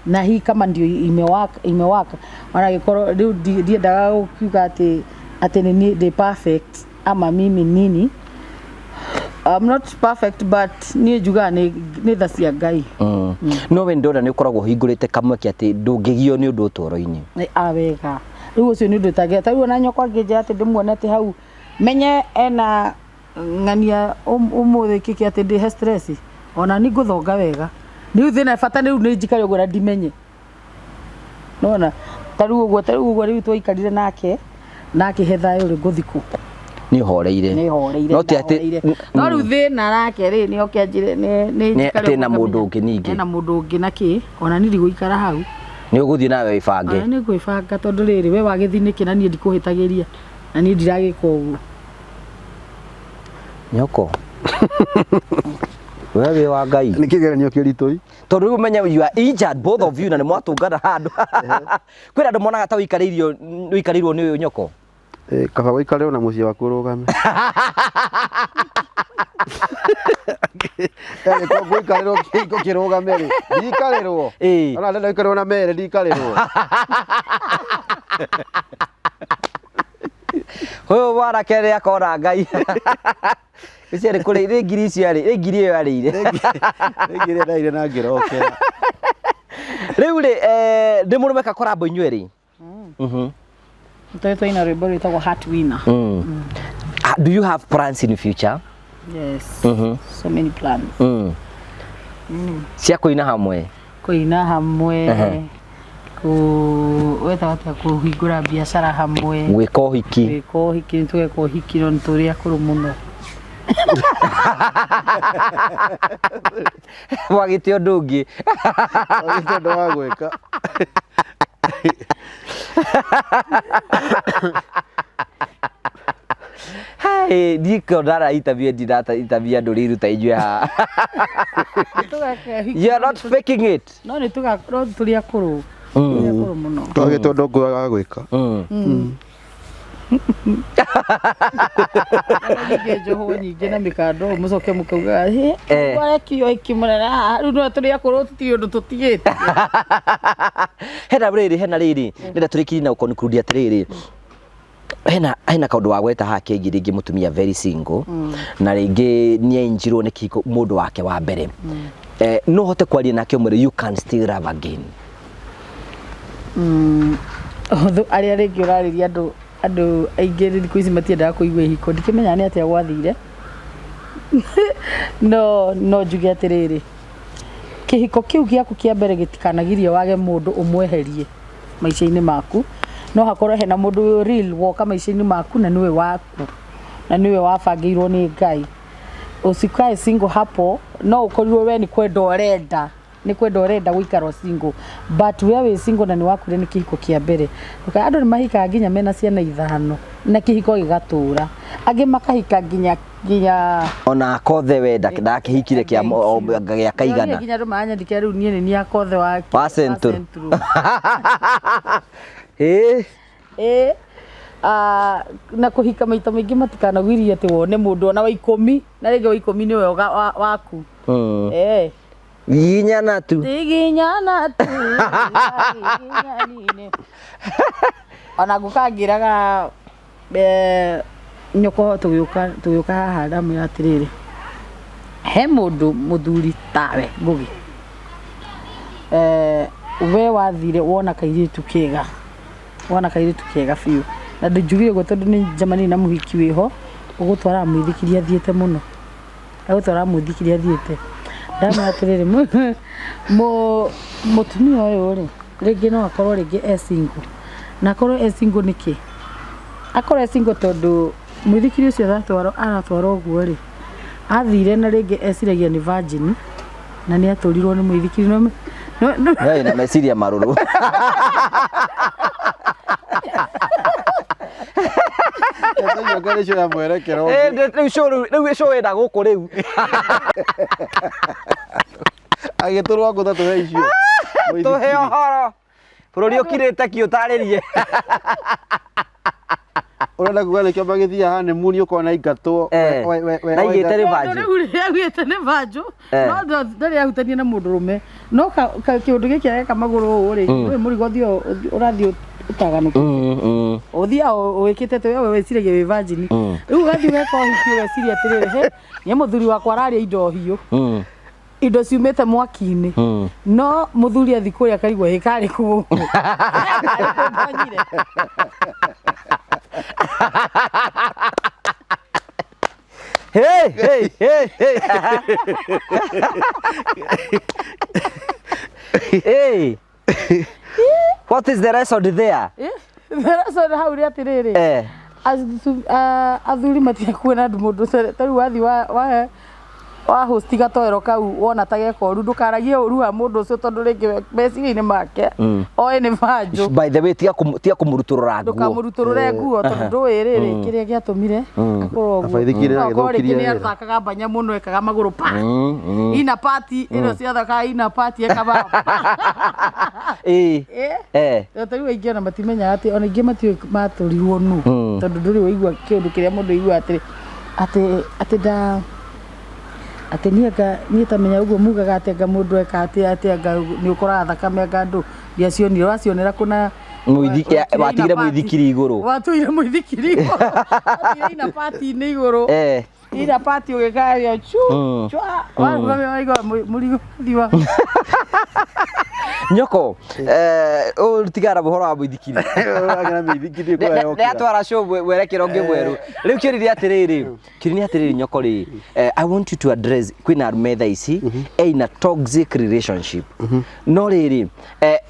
Na hii kama ndio imewaka, imewaka. Ona gĩkorwo rĩu ndiendaga gũkiuga atĩ nĩ niĩ ndĩ perfect ama mimi nini. I'm not perfect, but niĩ njugaga nĩ tha cia Ngai. No we ndona nĩ ũkoragwo ũhingũrĩte kamweke atĩ ndũngĩgio nĩ ũndũ ũtũũro-inĩ. Nĩ a wega, rĩu ũcio nĩ ũndũ ũtangĩa. Ta rĩu ona nyokwa angĩnjĩra atĩ ndĩmuone atĩ hau menye ena ng'ania ũmũthĩ kĩkĩ atĩ ndĩhe stress, ona ni ngũthonga wega. Rĩu thĩna bata rĩu nĩ njikare ũguo na ndimenye. Nona ta rĩu ũguo rĩu twaikarire nake na akĩhe thayũ rĩ, ngũthi kũ? Nĩ ũhoreire. Nĩ horeire. No ti atĩ Ndahoreire. No rĩu thĩna nake rĩ, nĩ oke anjĩre nĩ njikare atĩ na ũguo mũndũ ngamenya ũngĩ ningĩ. Ena mũndũ ũngĩ na kĩ, ona niĩ ndigũikara hau. Nĩ ũgũthiĩ nawe wĩbange. Ona nĩ ngwĩbanga, tondũ rĩrĩ, we wagĩthiĩ nĩkĩ na niĩ ndikũhĩtagĩria na niĩ ndiragĩka ũguo. Nyoko, we wĩ wa Ngai. Nĩ kĩgeranio kĩritũ. Tondũ rĩu ũmenye you are injured, both of you, na nĩ mwatũngana handũ. Kwĩna andũ monaga ta ũikarĩirio ũikarĩirwo nĩ ũyũ nyoko. Eh, kaba gũikarĩrwo na mũciĩ waku ũrũgame. Angĩkorwo ngũikarĩrwo kĩhiko kĩrũgame rĩ, ndikarĩrwo. Ona ndenda gũikarĩrwo na mere, ndikarĩrwo. Ũyũ mwanake nĩ akona Ngai icio nĩ kũrĩ nĩ ngiri icio arĩ nĩ ngiri ĩyo arĩire. Rĩngĩ ĩrĩa ndaire na ngĩrokera. Rĩu rĩ, nĩ mũrũmeka korambo inyuĩ rĩ? Tũrĩ twaina rwĩmbo rwĩtagwo Heart Winner. Ah, do you have plans in future? Yes. So many plans. Cia kũina hamwe? Kũina hamwe. Kũ wetaga atĩa kũhingũra biacara hamwe. Gwĩka ũhiki. Gwĩka ũhiki nĩ tũgeka ũhiki no nĩ tũrĩ akũrũ mũno. Wagĩte ũndũ ũngĩ. Wagĩte ũndũ wa gwĩka. Hai, ndiko ndara interview ndinata interview andũ rĩu ta inyuĩ haha. Tũgeka ũhiki. You are not faking it. No nĩ tũga no tũrĩ akũrũ. Tũrĩ akũrũ mũno. Twagĩte ũndũ ũngĩ wa gwĩka. Nyingĩ njohwo nyingĩ na mĩkanda ũũ mũcoke mũkauga Eh. arekio ũhiki mũnene haha rĩu no tũrĩ akũrũ tũtirĩ ũndũ tũtigĩte. Hena rĩrĩ, hena rĩrĩ, ndĩrenda tũrĩkirie na gũkonklude atĩrĩrĩ, hena kaũndũ wa gweta haha kegiĩ rĩngĩ mũtumia very single na rĩngĩ nĩainjirwo nĩ kĩhiko mũndũ wake wa mbere. No hote kwaria nake ũmwĩre you can still love again. Ũndũ arĩa rĩngĩ ũrarĩria andũ aingĩ thikũ ici matiendaga kũigua ihiko ndikĩmenyaga nĩ atĩa gwathire no njuge atĩrĩrĩ kĩhiko kĩu gĩaku kĩa mbere gĩtikanagirie wage mũndũ ũmweherie maica-inĩ maku no hakorwo hena mũndũ real woka maica-inĩ maku na nĩwe waku na nĩwe wabangĩirwo nĩ Ngai. Usikae single hapo no ũkorirwo we nĩ kwenda ũrenda nĩ kwenda ũrenda gũikara single but we wĩ single na nĩ wakure nĩ kĩhiko kĩa mbere. Andũ nĩ mahikaga nginya mena ciana ithano na kĩhiko gĩgatũra angĩ makahika nginya ona akothe we ndakĩhikire kĩa gĩa kaigana nginya andũ maranyandĩkĩra rĩu niĩ nĩ niĩ akothe wa Central. Ĩĩ. Na kũhika maita maingĩ matikanagirie atĩ wone mũndũ ona wa ikũmi na rĩngĩ wa ikũmi nĩwe waku. Giginyana tu. Giginyana tu. Giginyanine. Ona ngũka ngĩraga nyoko tũgĩũka haha ndamwĩra atĩrĩrĩ he mũndũ mũthuri tawe Ngũgĩ we wathire wona kairĩtu kega wona kairĩtu kega biũ na ndinjugire ũguo tondũ nĩ njemanie na mũhiki wĩho ũgũtwaraga mũithikiri athiĩte mũno agũtwaraga mũithikiri athiĩte ndamwĩra atĩrĩrĩ mũtumia ũyũ rĩ rĩngĩ no akorwo rĩngĩ e single na akorwo e single nĩkĩ akorwo e single tondũ mũithikiri ũcio aratwara ũguo rĩ athire na rĩngĩ eciragia nĩ virgin na nĩ atũrirwo nĩ mũithikiri no na meciria marũrũ. Rĩu show ĩna gũkũ rĩu. Agĩtũrwo ngũtha tũhe icio. Tũhe ũhoro. Bũrũri ũkirĩte ki ũtarĩrie. Ũrenda kuga nĩkĩo magĩthiaga honeymoon ũkona ingatwo. Na igĩte nĩ banjũ. Rĩu augĩte nĩ banjũ. No ndarĩ ahutania na mũndũ rũme. No kĩũndũ gĩkĩ areka magũrũ ũũ rĩ, nĩ mũrigo ũrathiĩ ũtaganũkĩte. Ũthiaga wĩkĩte atĩ we wĩciragia wĩ virgin. Rĩu ũgathiĩ ũgeka ũhiki ũgeciria atĩrĩrĩ, he, niĩ mũthuri wakwa araria indo hiũ. Indo ciumĩte mwaki-inĩ. No mũthuri athiĩ kũrĩa akarigwo ĩ karĩ kũ gũkũ. Karĩ kũ ndonyire. Hey, hey, hey, hey. Hey. What is the lesson there? The lesson hau nĩ atĩrĩrĩ. Athuri matigakuona mũndũ ta rĩu wathiĩ wa host gatoero kau wona ta geka ũru ndũkaragie ũru wa mũndũ ũcio tondũ rĩngĩ meciria-inĩ make oĩ nĩ banjũ. By the way tiga kũmũrutũrũra nguo. Ndũkamũrutũrũre nguo tondũ ndũĩ rĩrĩ kĩrĩa gĩatũmire akorwo ũguo. Akorwo rĩngĩ nĩ athakaga mbanya mũno ekaga magũrũ pa. Ina party ĩno ciathakaga ina party ekaga pa. Ta rĩu aingĩ ona matimenyaga atĩ ona aingĩ matiũĩ matũrirwo nũ tondũ ndũrĩ waigua kĩũndũ kĩrĩa mũndũ aiguaga atĩ atĩ nda atĩ niĩ tamenya ũguo mugaga atĩ anga mũndũ eka atĩ atĩ anga nĩ ũkoraga thakame anga andũ ndiacionire ũracionera kũna watigire mũithikiri igũrũ watũire mũithikiri igũrũ watigire ina party-inĩ igũrũ. Ira pati ũgĩkaria chu chwa warũgamia waigua mũrigo thiwa. Nyoko, ũyũ tigana ũhoro wa mũithikiri. Ũragera mĩithikiri kũrĩa yokĩra. Nĩatwara show mwerekero ũngĩ mwerũ. Rĩu kĩũria nĩ atĩrĩrĩ, kĩũria nĩ atĩrĩrĩ nyoko rĩ, I want you to address kwĩna arũme thaa ici ena toxic relationship. No rĩrĩ,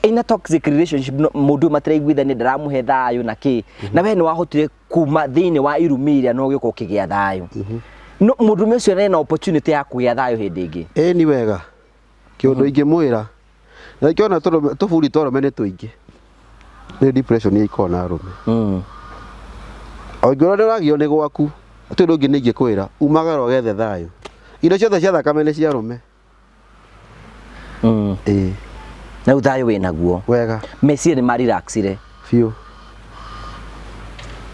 ena toxic relationship no- mũndũ ũyũ matiraiguithania ndaramũhe thayũ na kĩ. Na we nĩ wahotire kuma thĩinĩ wa irumi iria na ũgĩũka ũkĩgĩa thayũ. No mũndũrũme ũcio ena opportunity ya kũgĩa thayũ hĩndĩ ĩngĩ. Ĩĩ ni wega kĩũndũ ingĩmwĩra na ikĩona tũburi twa arũme nĩ tũingĩ nĩ depression ikoragwo na arũme. O ingĩona nĩ ũragio nĩ gwaku hatirĩ ũndũ ũngĩ nĩ ingĩkwĩra umagara ũgethe thayũ. Indo ciothe cia thakame nĩ cia arũme. Ĩĩ. Na rĩu thayũ wĩnaguo. Wega. Meciria nĩ ma relaxire. Biũ.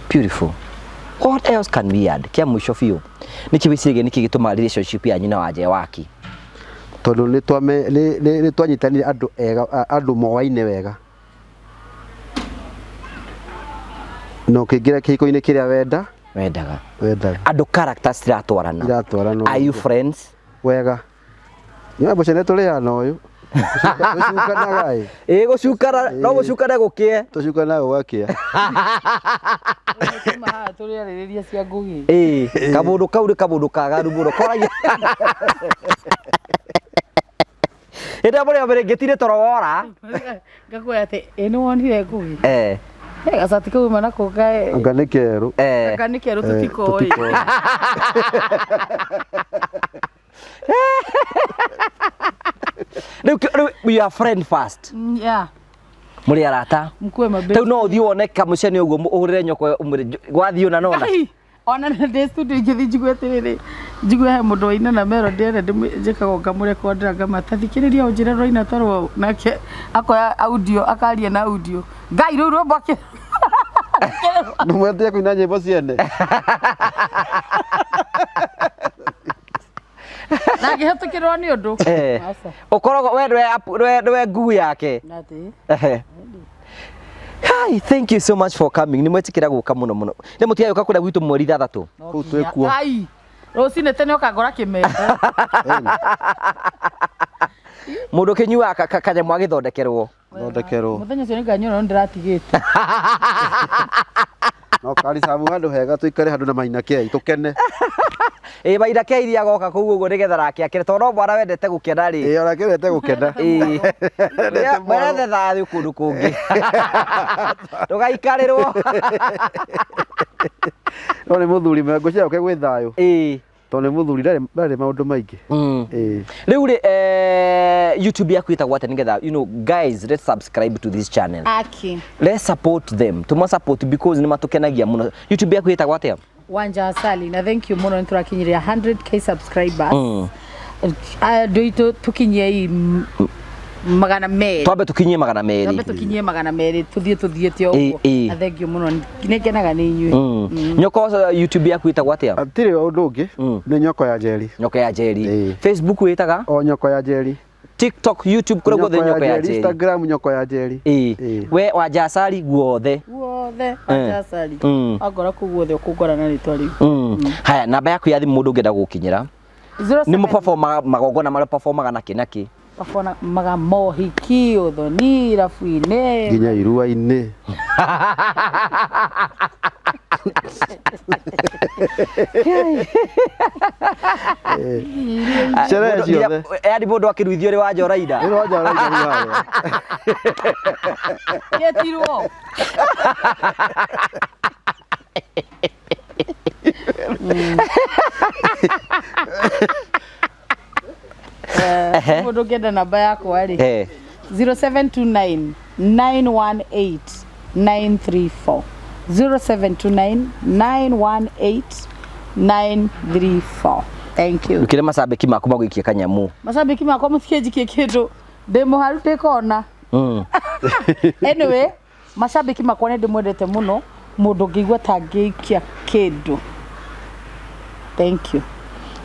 Beautiful. What else can we add? Kĩa mũico biũ. Nĩkĩ wĩciragia nĩkĩ gĩtũmaga relationship yanyu na Wanja waki? Tondũ nĩ twanyitanire andũ ega, andũ moaine wega. Na ũkĩingĩra kĩhiko-inĩ kĩrĩa wenda. Wendaga. Wendaga. Andũ characters ciratwarana. Iratwarana. Are you friends? Wega. Nyoe mũcene tũrĩaga na ũyũ. Tũcukanaga ĩ. Ĩ gũcukana, no gũcukane gũkĩe. Tũcukanaga gũgakĩa. Tuma haha tũrĩarĩrĩria cia Ngũgĩ. Ĩ, kamũndũ kau nĩ kamũndũ kagaru mũno. Koragia. Hĩndĩ ĩrĩa mũrĩ mbere ngĩtire toro wora. Ngakwĩra atĩ ĩ nĩ wonire Ngũgĩ. Gacati kau uma nako kae. Anga nĩ kerũ. Anga nĩ kerũ tũtikoĩ. Tũtikoĩ. Rĩu rĩu we are friend first. Yeah. Mũrĩ arata. Mkue mabesti. Rĩu no ũthiĩ wone kamũcene ũguo ũhũrĩre nyoko ũmwĩre gwathiĩ ũna nona. Ai, ona ndĩ studio ingĩthiĩ njigue atĩrĩrĩ, njigue he mũndũ waina na melody ĩrĩa njĩkaga ngamũrekondera ngamata thikĩrĩria ũnjĩre rũraina ta rwaũ, nake akoya audio akaria na audio Ngai rĩu rwĩmbo akĩ Ndũmwetie kũina nyĩmbo ciene. Na ngĩhetũkĩrwo nĩ ũndũ. Aca. Ũkoragwo we nĩwe nguu yake. Natĩ. Hi, thank you so much for coming. Nĩ mwetĩkĩra gũka mũno mũno. Nĩ mũtigagĩũka kũrĩa gwitũ mweri 6. Kũu twĩkuo. Ngai. Rũcinĩ tene ũkangora kĩmembe. Mũndũ ũkĩnyuaga kanyamũ agĩthondekerwo. Thondekerwo. Mũthenya ũcio nĩnganyua no nĩndĩratigĩte. No karicabu handũ hega tũikare handũ na Maina Kei tũkene. Ĩ Maina Kei iria agoka kũu ũguo nĩgetha nake akene tondũ no mwana wendete gũkena rĩ. Ĩ onake wendete gũkena. Ĩ. Mwethe thayũ kũndũ kũngĩ. Ndũgaikarĩrwo. No nĩ mũthuri mwega ngwĩciria oke gwĩ thayũ. Ĩ. Tondũ nĩ mũthuri ndarĩ maũndũ maingĩ. Ĩ. Rĩu rĩ, YouTube yaku ĩtagwo atĩa nĩgetha, you know, guys, let's subscribe to this channel. Aki. Let's support them. Tuma support because nĩ matũkenagia mũno. YouTube yaku ĩtagwo atĩa? Wanja Asali na thank you mũno nĩ tũrakinyĩria 100k subscribers. Andũ aitũ tũkinyie 200. Twambe tũkinyie 200. Twambe tũkinyie 200 tũthiĩ tũthiĩte ũguo. Na thank you mũno nĩ ngenaga nĩ inyuĩ. Nyoko YouTube yaku ĩtagwo atĩa? Hatirĩ ũndũ ũngĩ. Nĩ Nyoko ya Njeri. Nyoko ya Njeri. Facebook wĩtaga? O Nyoko ya Njeri. TikTok, YouTube kũrĩa guothe Nyoko ya Njeri. Instagram Nyoko ya Njeri. We Wanja Asali guothe. Guothe Wanja Asali. Wangora kũu guothe ũkũngora na rĩtwa rĩu. Haya, namba yaku ya thimũ mũndũ ũngĩenda gũgũkinyĩra. Nĩ mũperformaga magongona marĩa performaga na kĩ na kĩ? Performaga mohiki, ũthoni, irabu-inĩ. Nginya irua-inĩ. Sherehe ciothe. Yaani mũndũ akĩruithio nĩ Wanja ũraina. Nĩ Wanja ũraina rĩu harĩa. Gĩtirwo. Mũndũ ũngĩenda namba yakwa rĩ, 0729 918 934. 0729 918 934. Thank you. Ndũkĩre macambĩki maku magũikie kanyamu. Macambĩki makwa mũtikĩnjikie kĩndũ. Ndĩ mũharu ndĩ kona. Anyway, macambĩki makwa nĩ ndĩmwendete mũno. Mũndũ ũngĩigua ta angĩikia kĩndũ. Thank you.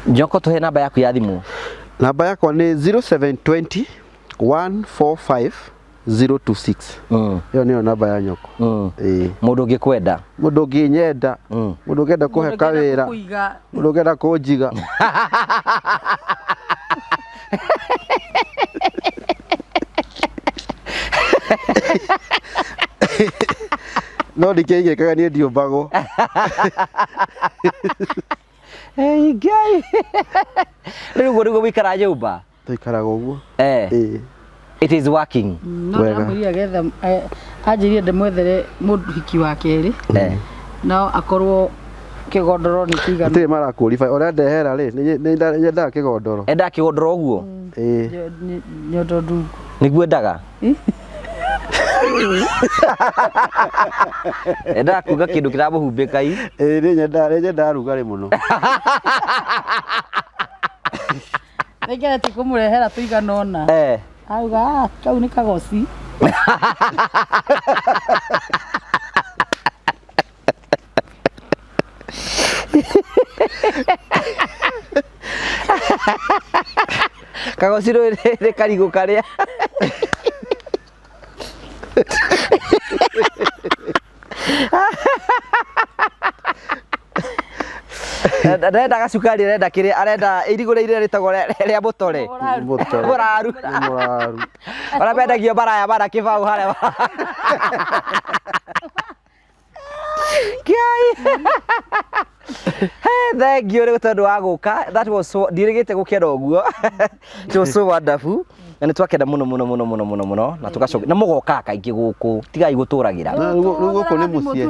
Nyoko tũhe namba yaku ya thimũ. Namba yakwa nĩ 0720 145 026. Ĩyo nĩyo namba ya nyoko. Ĩĩ. Mũndũ ũngĩkwenda. Mũndũ ũngĩnyenda, mũndũ ũngĩenda kũhe kawĩra, mũndũ ũngĩenda kũnjiga. No ndikĩigĩkaga niĩ ndiũmbagwo. Hey, Ngai. Rĩu ũguo nĩguo mũikara nyũmba. Tũikaraga ũguo. Ĩĩ. It is working. No ndamwĩrire agetha anjĩrire ndĩmwethere mũhiki wa kerĩ. No akorwo kĩgondoro nĩ kĩiganu. Gũtirĩ marakũriba ũrĩa ndehera rĩ, nĩ nyendaga kĩgondoro. Endaga kĩgondoro ũguo? Ĩĩ. Nyondo ndungu. Nĩguo endaga? Endaga kuga kĩndũ kĩramũhumbĩka i. Ĩĩ nĩ nyendaga rugarĩ mũno. Nĩngeretie kũmũrehera tũigana ũna. Auga "Ah, kau nĩ kagoci. Kagoci rũĩ nĩ karigũ karĩa. Arenda gacukari, arenda kĩrĩa, arenda irigũ rĩrĩa rĩtagwo rĩa mũtore. Mũtore. Mũraru. Mũraru. Arĩa mendagio maraya mana kĩbaũ harĩa. Kiai. Hey, thank you rĩu tondũ wa gũka. That was so ndirĩgĩte gũkena ũguo. It was so wonderful. Na nĩ twakena mũno mũno mũno mũno mũno mũno na tũgacoka na mũgokaga kaingĩ gũkũ tigai gũtũragĩra. Rĩu gũkũ nĩ mũciĩ.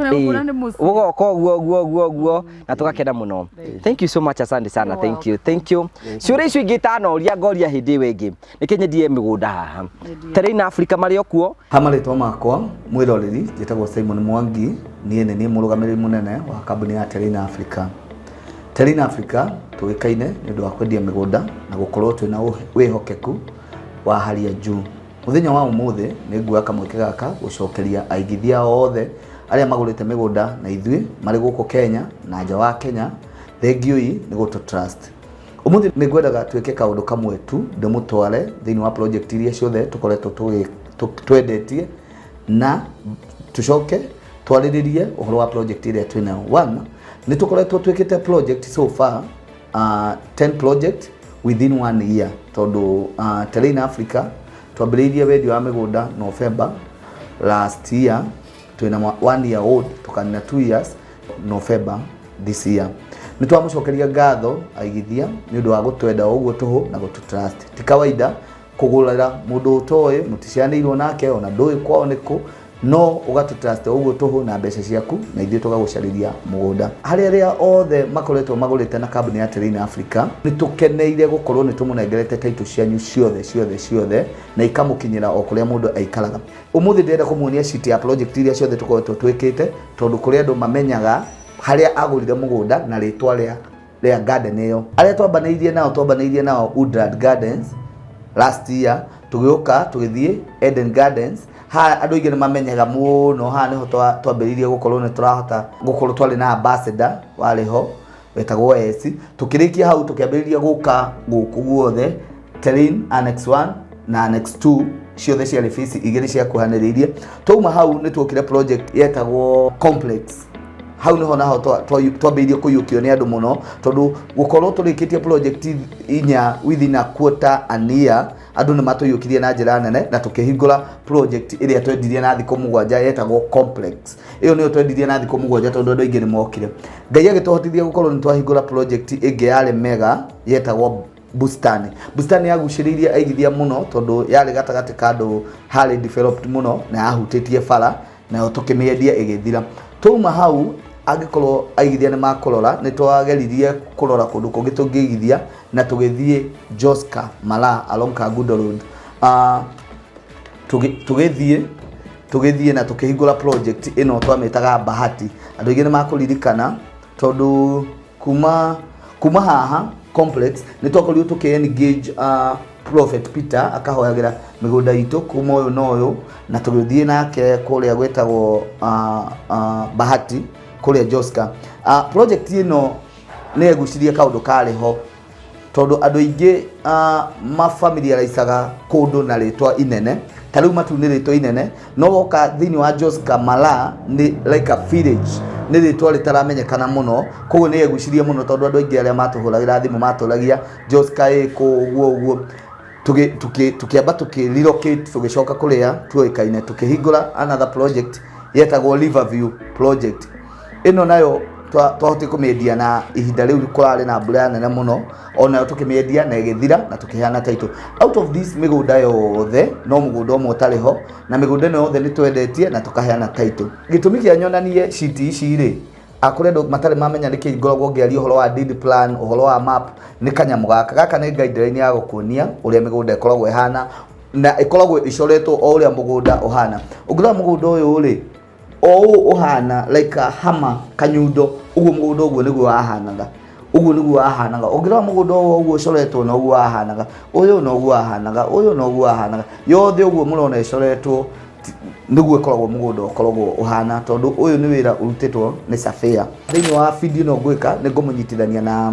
Ũgoka ũguo ũguo ũguo ũguo na tũgakena mũno. Thank you so much, asante sana. Thank you. Thank you. Ciũria icio ingĩ itanoria ngoria hĩndĩ ĩyo ĩngĩ. Nĩkĩ nyendie mĩgũnda haha. Terrain Africa marĩ o kuo. Ha marĩtwa makwa mwĩroreri njĩtagwo Simon Mwangi, niĩ nĩ niĩ mũrũgamĩrĩri mũnene wa kambuni ya Terrain Africa. Terrain Africa tũĩkaine nĩ ũndũ wa kwendia mĩgũnda na gũkorwo twĩna wĩhokeku wa hali ya juu. Mũthenya wa ũmũthĩ nĩ nguoya kamweke gaka gũcokeria aigithia othe arĩa magũrĩte mĩgũnda na ithuĩ marĩ gũkũ Kenya na nja wa Kenya, thengiũi nĩ gũtũ trust. Ũmũthĩ nĩ ngwendaga twĩke kaũndũ kamwe tu ndĩmũtware thĩinĩ wa project iria ciothe tũkoretwo twendetie na tũcoke twarĩrĩrie ũhoro wa project ĩrĩa twĩnayo. One, nĩ tũkoretwo twĩkĩte project so far 10 project within 1 year tondũ Terrain Africa twambĩrĩirie wendia wa mĩgũnda November last year, twĩna 1 year old, tũkanina 2 years November this year. Nĩ twamũcokeria ngatho aigithia nĩ ũndũ wa gũtwenda o ũguo tũhũ na gũtũ trust. Ti kawaida kũgũrĩra mũndũ ũtoĩ, mũticianĩirwo nake, ona ndũĩ kwao nĩ kũ, no ũgatũ trust o ũguo tũhũ na mbeca ciaku na ithuĩ tũgagũcarĩria mũgũnda. Harĩ arĩa othe makoretwo magũrĩte na kambuni ya Terrain Africa, nĩ tũkeneire gũkorwo nĩ tũmũnengerete title cianyu ciothe ciothe ciothe na ikamũkinyĩra o kũrĩa mũndũ aikaraga. Ũmũthĩ ndĩrenda kũmuonia sheet ya project iria ciothe tũkoretwo twĩkĩte, tondũ kũrĩ andũ mamenyaga harĩa agũrire mũgũnda na rĩtwa rĩa garden ĩyo. Arĩa twambanĩirie nao Woodland Gardens last year, tũgĩũka tũgĩthiĩ Eden Gardens. Haha andũ aingĩ nĩ mamenyaga mũno, haha nĩho twambĩrĩirie gũkorwo nĩ tũrahota gũkorwo twarĩ na ambassador warĩ ho wetagwo Esi. Tũkĩrĩkia hau tũkĩambĩrĩria gũka gũkũ guothe Terrain Annex 1 na Annex 2, ciothe ciarĩ fees igĩrĩ ciakuhanĩrĩirie. Twauma hau nĩ tuokire project yetagwo Complex. Hau niho naho twambĩrĩirie kũiyũkio nĩ andũ mũno, tondũ gũkorwo tũrĩkĩtie project inya within a quarter an year, andũ nĩ matũiyũkirie na njĩra nene, na tũkĩhingũra project ĩrĩa twendirie na thikũ 7 yetagwo Complex. Ĩyo nĩyo twendirie na thikũ 7 tondũ andũ aingĩ nĩ mokire. Ngai agĩtũhotithia gũkorwo nĩ twahingũra project ĩngĩ yarĩ mega yetagwo Bustani. Bustani yagucĩrĩirie aigithia mũno tondũ yarĩ gatagatĩ ka andũ harĩ developed mũno na yahutĩtie bara, nayo tũkĩmĩendia ĩgĩthira. Twauma hau, angĩkorwo aigithia nĩ makũrora, nĩ twageririe kũrora kũndũ kũngĩ tũngĩigithia na tũgĩthiĩ Joska Mara along Kangundo Road. Tũgĩthiĩ na tũkĩhingũra project ĩno twamĩtaga Bahati. Andũ aingĩ nĩ makũririkana tondũ kuma haha complex nĩ twakorirwo tũkĩ engage Prophet Peter akahoyagĩra mĩgũnda itũ kuma ũyũ na ũyũ, na tũgĩthiĩ nake kũrĩa gwĩtagwo Bahati kũrĩa Joska. Project ĩno nĩ yegucirie kaũndũ karĩ ho. Tondũ andũ aingĩ mafamiliaricaga kũndũ na rĩtwa inene, ta rĩu Matuu nĩ rĩtwa inene, no woka thĩinĩ wa Joska Mala nĩ like a village, nĩ rĩtwa rĩtaramenyekana mũno. Koguo nĩ yegucirie mũno tondũ andũ aingĩ arĩa matũhũragĩra thimũ matũragia Joska ĩkũ ũguo ũguo. Tũkĩamba tũkĩ relocate, tũgĩcoka kũrĩa tuoĩkaine, tũkĩhingũra another project yetagwo Riverview project. Ĩno nayo twahotire kũmĩendia na ihinda rĩu kũrarĩ na mbura nene mũno, onayo tũkĩmĩendia na ĩgĩthira na tũkĩheana title. Out of this mĩgũnda yothe no mũgũnda ũmwe ũtarĩ ho, na mĩgũnda ĩno yothe nĩ twendetie na tũkaheana title. Gĩtũmi kĩa nyonanie sheet ici rĩ, kũrĩ andũ matarĩ mamenya nĩkĩ ngoragwo ngĩaria ũhoro wa deed plan, ũhoro wa map, nĩ kanyamũ gaka. Gaka nĩ guideline ya gũkuonia ũrĩa mĩgũnda ĩkoragwo ĩhana, na ĩkoragwo ĩcoretwo o ũrĩa mũgũnda ũhana. Ũngĩrora mũgũnda ũyũ rĩ, o ũũ ũhana like a hammer, kanyundo, ũguo mũgũnda ũguo nĩguo wahanaga, ũguo nĩguo wahanaga. Ũngĩrora mũgũnda ũyũ ũguo ũcoretwo noguo wahanaga, ũyũ noguo wahanaga, ũyũ noguo wahanaga, yothe ũguo mũrona ĩcoretwo nĩguo ĩkoragwo mũgũnda ũkoragwo ũhana, tondũ ũyũ nĩ wĩra ũrutĩtwo nĩ surveyor. Thĩinĩ wa video ĩno ngwĩka nĩ ngũmũnyitithania na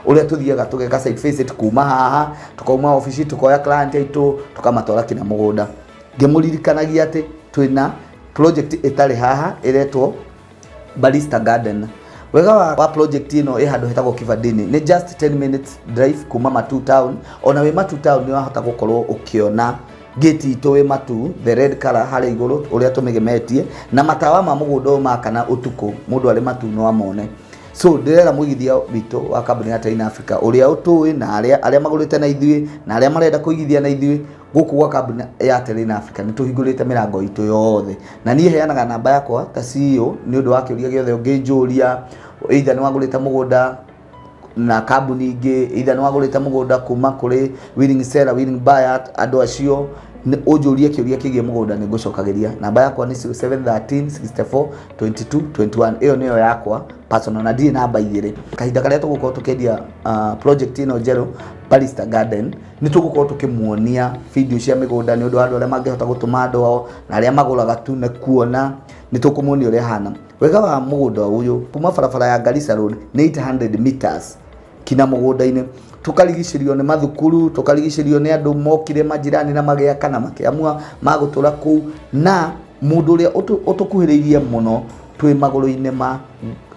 ũrĩa tũthiaga tũgeka site visit kuma haha, tukauma obici, tukoya client aitũ, tukamatwara kinya mũgũnda. Ngĩmũririkanagia atĩ twĩna project ĩtarĩ haha ĩretwo Barista Garden. Wega wa project ĩno ĩ handũ hetagwo Kibandini, nĩ just 10 minutes drive kuma Matuu town. Ona wĩ Matuu town nĩ wahota gũkorwo ũkĩona gate itũ wĩ Matuu, the red color harĩa igũrũ ũrĩa tũmĩgemetie, na matawa ma mũgũnda ũyũ makana ũtukũ, mũndũ arĩ Matuu no amone. So ndĩrera mũigithia witũ wa kambuni ya Terrain Africa ũrĩa ũtũĩ na arĩa magũrĩte na ithuĩ na arĩa marenda kũigithia na ithuĩ gũkũ gwa kambuni ya Terrain Africa, nĩ tũhingũrĩte mĩrango itũ yothe, na niĩ heanaga namba yakwa ta CEO nĩ ũndũ wa kĩũria gĩothe ũngĩnjũria, either nĩ wagũrĩte mũgũnda na kambuni ingĩ, either nĩ wagũrĩte mũgũnda kuma kũrĩ willing seller, willing buyer, andũ acio ũnjũrie kĩũria kĩgiĩ mũgũnda nĩ ngũcokagĩria. Namba yakwa nĩ 0713 64 22 21. Ĩyo nĩyo yakwa personal na ndirĩ namba igĩrĩ. Kahinda karĩa tũgũkorwo tũkĩendia project ĩno njerũ Barista Garden, nĩ tũgũkorwo tũkĩmuonia video cia mĩgũnda nĩ ũndũ wa andũ arĩa mangĩhota gũtũma andũ ao na arĩa magũraga tu nĩ kuona, nĩ tũkũmuonia ũrĩa hana. Wega wa mũgũnda ũyũ, kuma barabara ya Garissa Road nĩ 800 meters kinya mũgũnda-inĩ. Tũkarigicĩrio nĩ mathukuru, tũkarigicĩrio nĩ andũ mokire majirani na magĩaka na makĩamua magũtũra kũu, na mũndũ ũrĩa ũtũkuhĩrĩirie mũno twĩ magũrũ-inĩ ma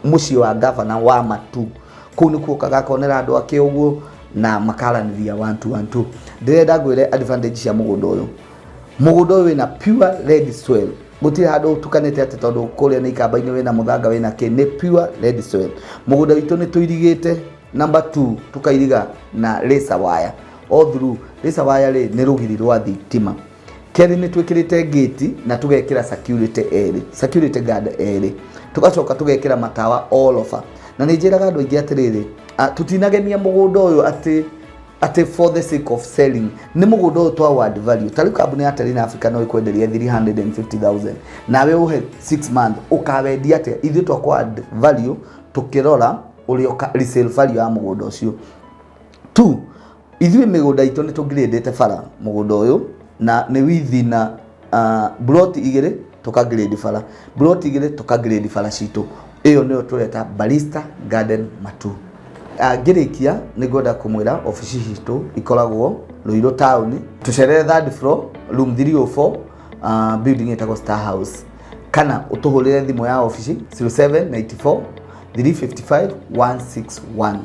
mũciĩ wa gavana wa Matuu. Kũu nĩkuo okaga akonera andũ ake ũguo na makaranĩria 1 2 1 2. Ndĩrenda ngwĩre advantage cia mũgũnda ũyũ. Mũgũnda ũyũ wĩna pure red soil, gũtirĩ handũ ũtukanĩte atĩ tondũ kũrĩa nĩ ikamba-inĩ wĩna mũthanga wĩna kĩ, nĩ pure red soil. Mũgũnda witũ nĩ tũirigĩte, number 2 tũkairiga na laser wire all through. Laser wire rĩ nĩ rũgiri rwa thitima. Kerĩ nĩ twĩkĩrĩte gate na tũgekĩra security erĩ, security guard erĩ, tũgacoka tũgekĩra matawa all over. Na nĩ njĩraga andũ aingĩ atĩrĩrĩ, tũtinagemia mũgũnda ũyũ atĩ for the sake of selling, nĩ mũgũnda ũyũ twa add value. Ta rĩu kambuni ya Terrain Africa no ĩkwenderie 350,000 nawe ũhe 6 months, ũkawendia atĩa? Ithuĩ twa add value tũkĩrora ũrĩa resale value ya mũgũnda ũcio. 2, ithuĩ mĩgũnda itũ nĩ tũngirĩndĩte bara mũgũnda ũyũ na nĩ withi na plot igĩrĩ tũkagrade bara, plot igĩrĩ tũkagrade bara citũ. Ĩyo nĩyo tũreta Barista Garden Matuu. Ngĩrĩkia nĩ ngwenda kũmwĩra obici citũ ikoragwo Ruiru town, tũcerere third floor room 304, building ĩtagwo Star House, kana ũtũhũrĩre thimũ ya obici 0794 355 161.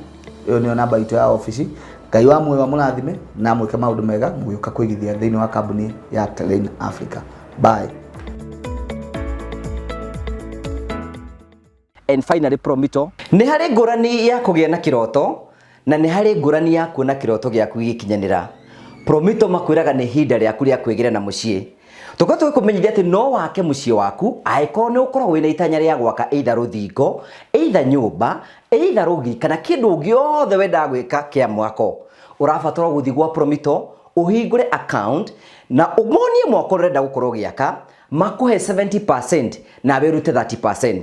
Ĩyo nĩyo namba itũ ya obici. Ngai wa muoyo amũrathime na amwĩke maũndũ mega mũgĩũka kũigithia thĩinĩ wa kambuni ya Terrain Africa. Bye. And finally, Promito, nĩ harĩ ngũrani ya kũgĩa na kĩroto na nĩ harĩ ngũrani ya kuona kĩroto gĩaku gĩgĩkinyanĩra. Promito makwĩraga nĩ ihinda rĩaku rĩa kwĩgĩra na mũciĩ. Tũkorwo tũgĩkũmenyithia atĩ no wake mũciĩ waku angĩkorwo nĩ ũkoragwo wĩna itanya rĩa gwaka either rũthingo, either nyũmba, either rũgiri kana kĩndũ gĩothe wendaga gwĩka kĩa mwako. Ũrabatara gũthiĩ gwa Promito ũhingũre account na ũmonie mwako ũrenda gũkorwo ũgĩaka, makũhe 70% nawe ũrute 30%.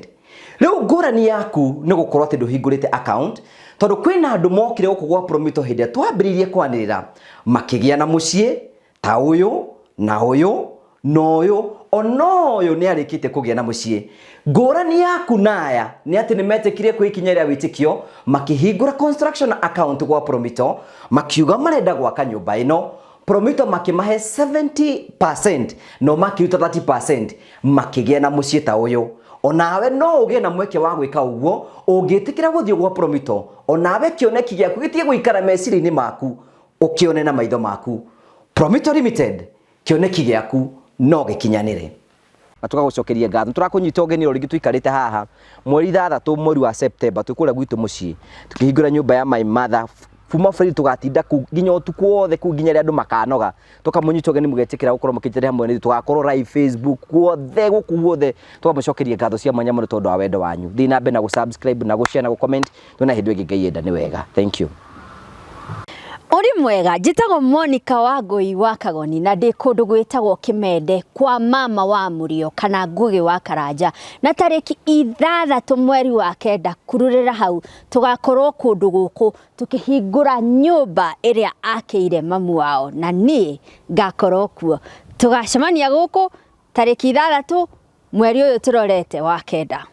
Rĩu ngũrani yaku nĩ gũkorwo atĩ ndũhingũrĩte account, tondũ kwĩna andũ mokire gũkũ gwa Promito hĩndĩ ĩrĩa twambĩrĩirie kwanĩrĩra makĩgĩa na mũciĩ ta ũyũ na ũyũ na ũyũ, Ona ũyũ nĩ arĩkĩtie kũgĩa na mũciĩ. Ngũrani yaku na aya nĩ atĩ nĩ metĩkirie kwĩ ikinya rĩa wĩtĩkio, makĩhingũra construction account gwa Promito, makiuga marenda gwaka nyũmba ĩno. Promito makĩmahe 70% no makĩruta 30% makĩgĩa na mũciĩ ta ũyũ. Onawe no ũgĩe na mweke wa gwĩka ũguo ũngĩtĩkĩra gũthiĩ gwa Promito, onawe kĩoneki gĩaku gĩtige gũikara meciria-inĩ maku, ũkĩone na maitho maku. Promito Limited, kĩoneki gĩaku no gĩkinyanĩre. Na tũgagũcokeria ngatho. Tũrakũnyita ũgeni o rĩngĩ tũikarĩte haha mweri 6 mweri wa September twĩ kũrĩa gwitũ mũciĩ tũkĩhingũra nyũmba ya my mother kuma Friday tũgatinda kũu nginya ũtukũ wothe kũu nginya rĩrĩa andũ makanoga. Tũkamũnyita ũgeni mũgetĩkĩra gũkorwo mũkĩnyitanĩra hamwe na ithuĩ. Tũgakorwo live Facebook guothe gũkũ guothe tũkamũcokeria ngatho cia mwanya mũno tondũ wa wendo wanyu. Thiĩ na mbere na gũ subscribe na gũ share na gũ comment. Tuonane hĩndĩ ĩngĩ Ngai enda nĩ wega. Thank you. Ũrĩ mwega, njĩtagwo Monica Wangũi wa Kagoni na ndĩ kũndũ gwĩtagwo Kĩmende kwa mama wa Mũrio kana Ngũgĩ wa Karanja, na tarĩki 6 mweri wa 9 kururĩra hau tũgakorwo kũndũ gũkũ tũkĩhingũra nyũmba ĩrĩa akĩire mamu wao na niĩ ngakorwo kuo. Tũgacemania gũkũ tarĩki 6 mweri ũyũ tũrorete wa 9.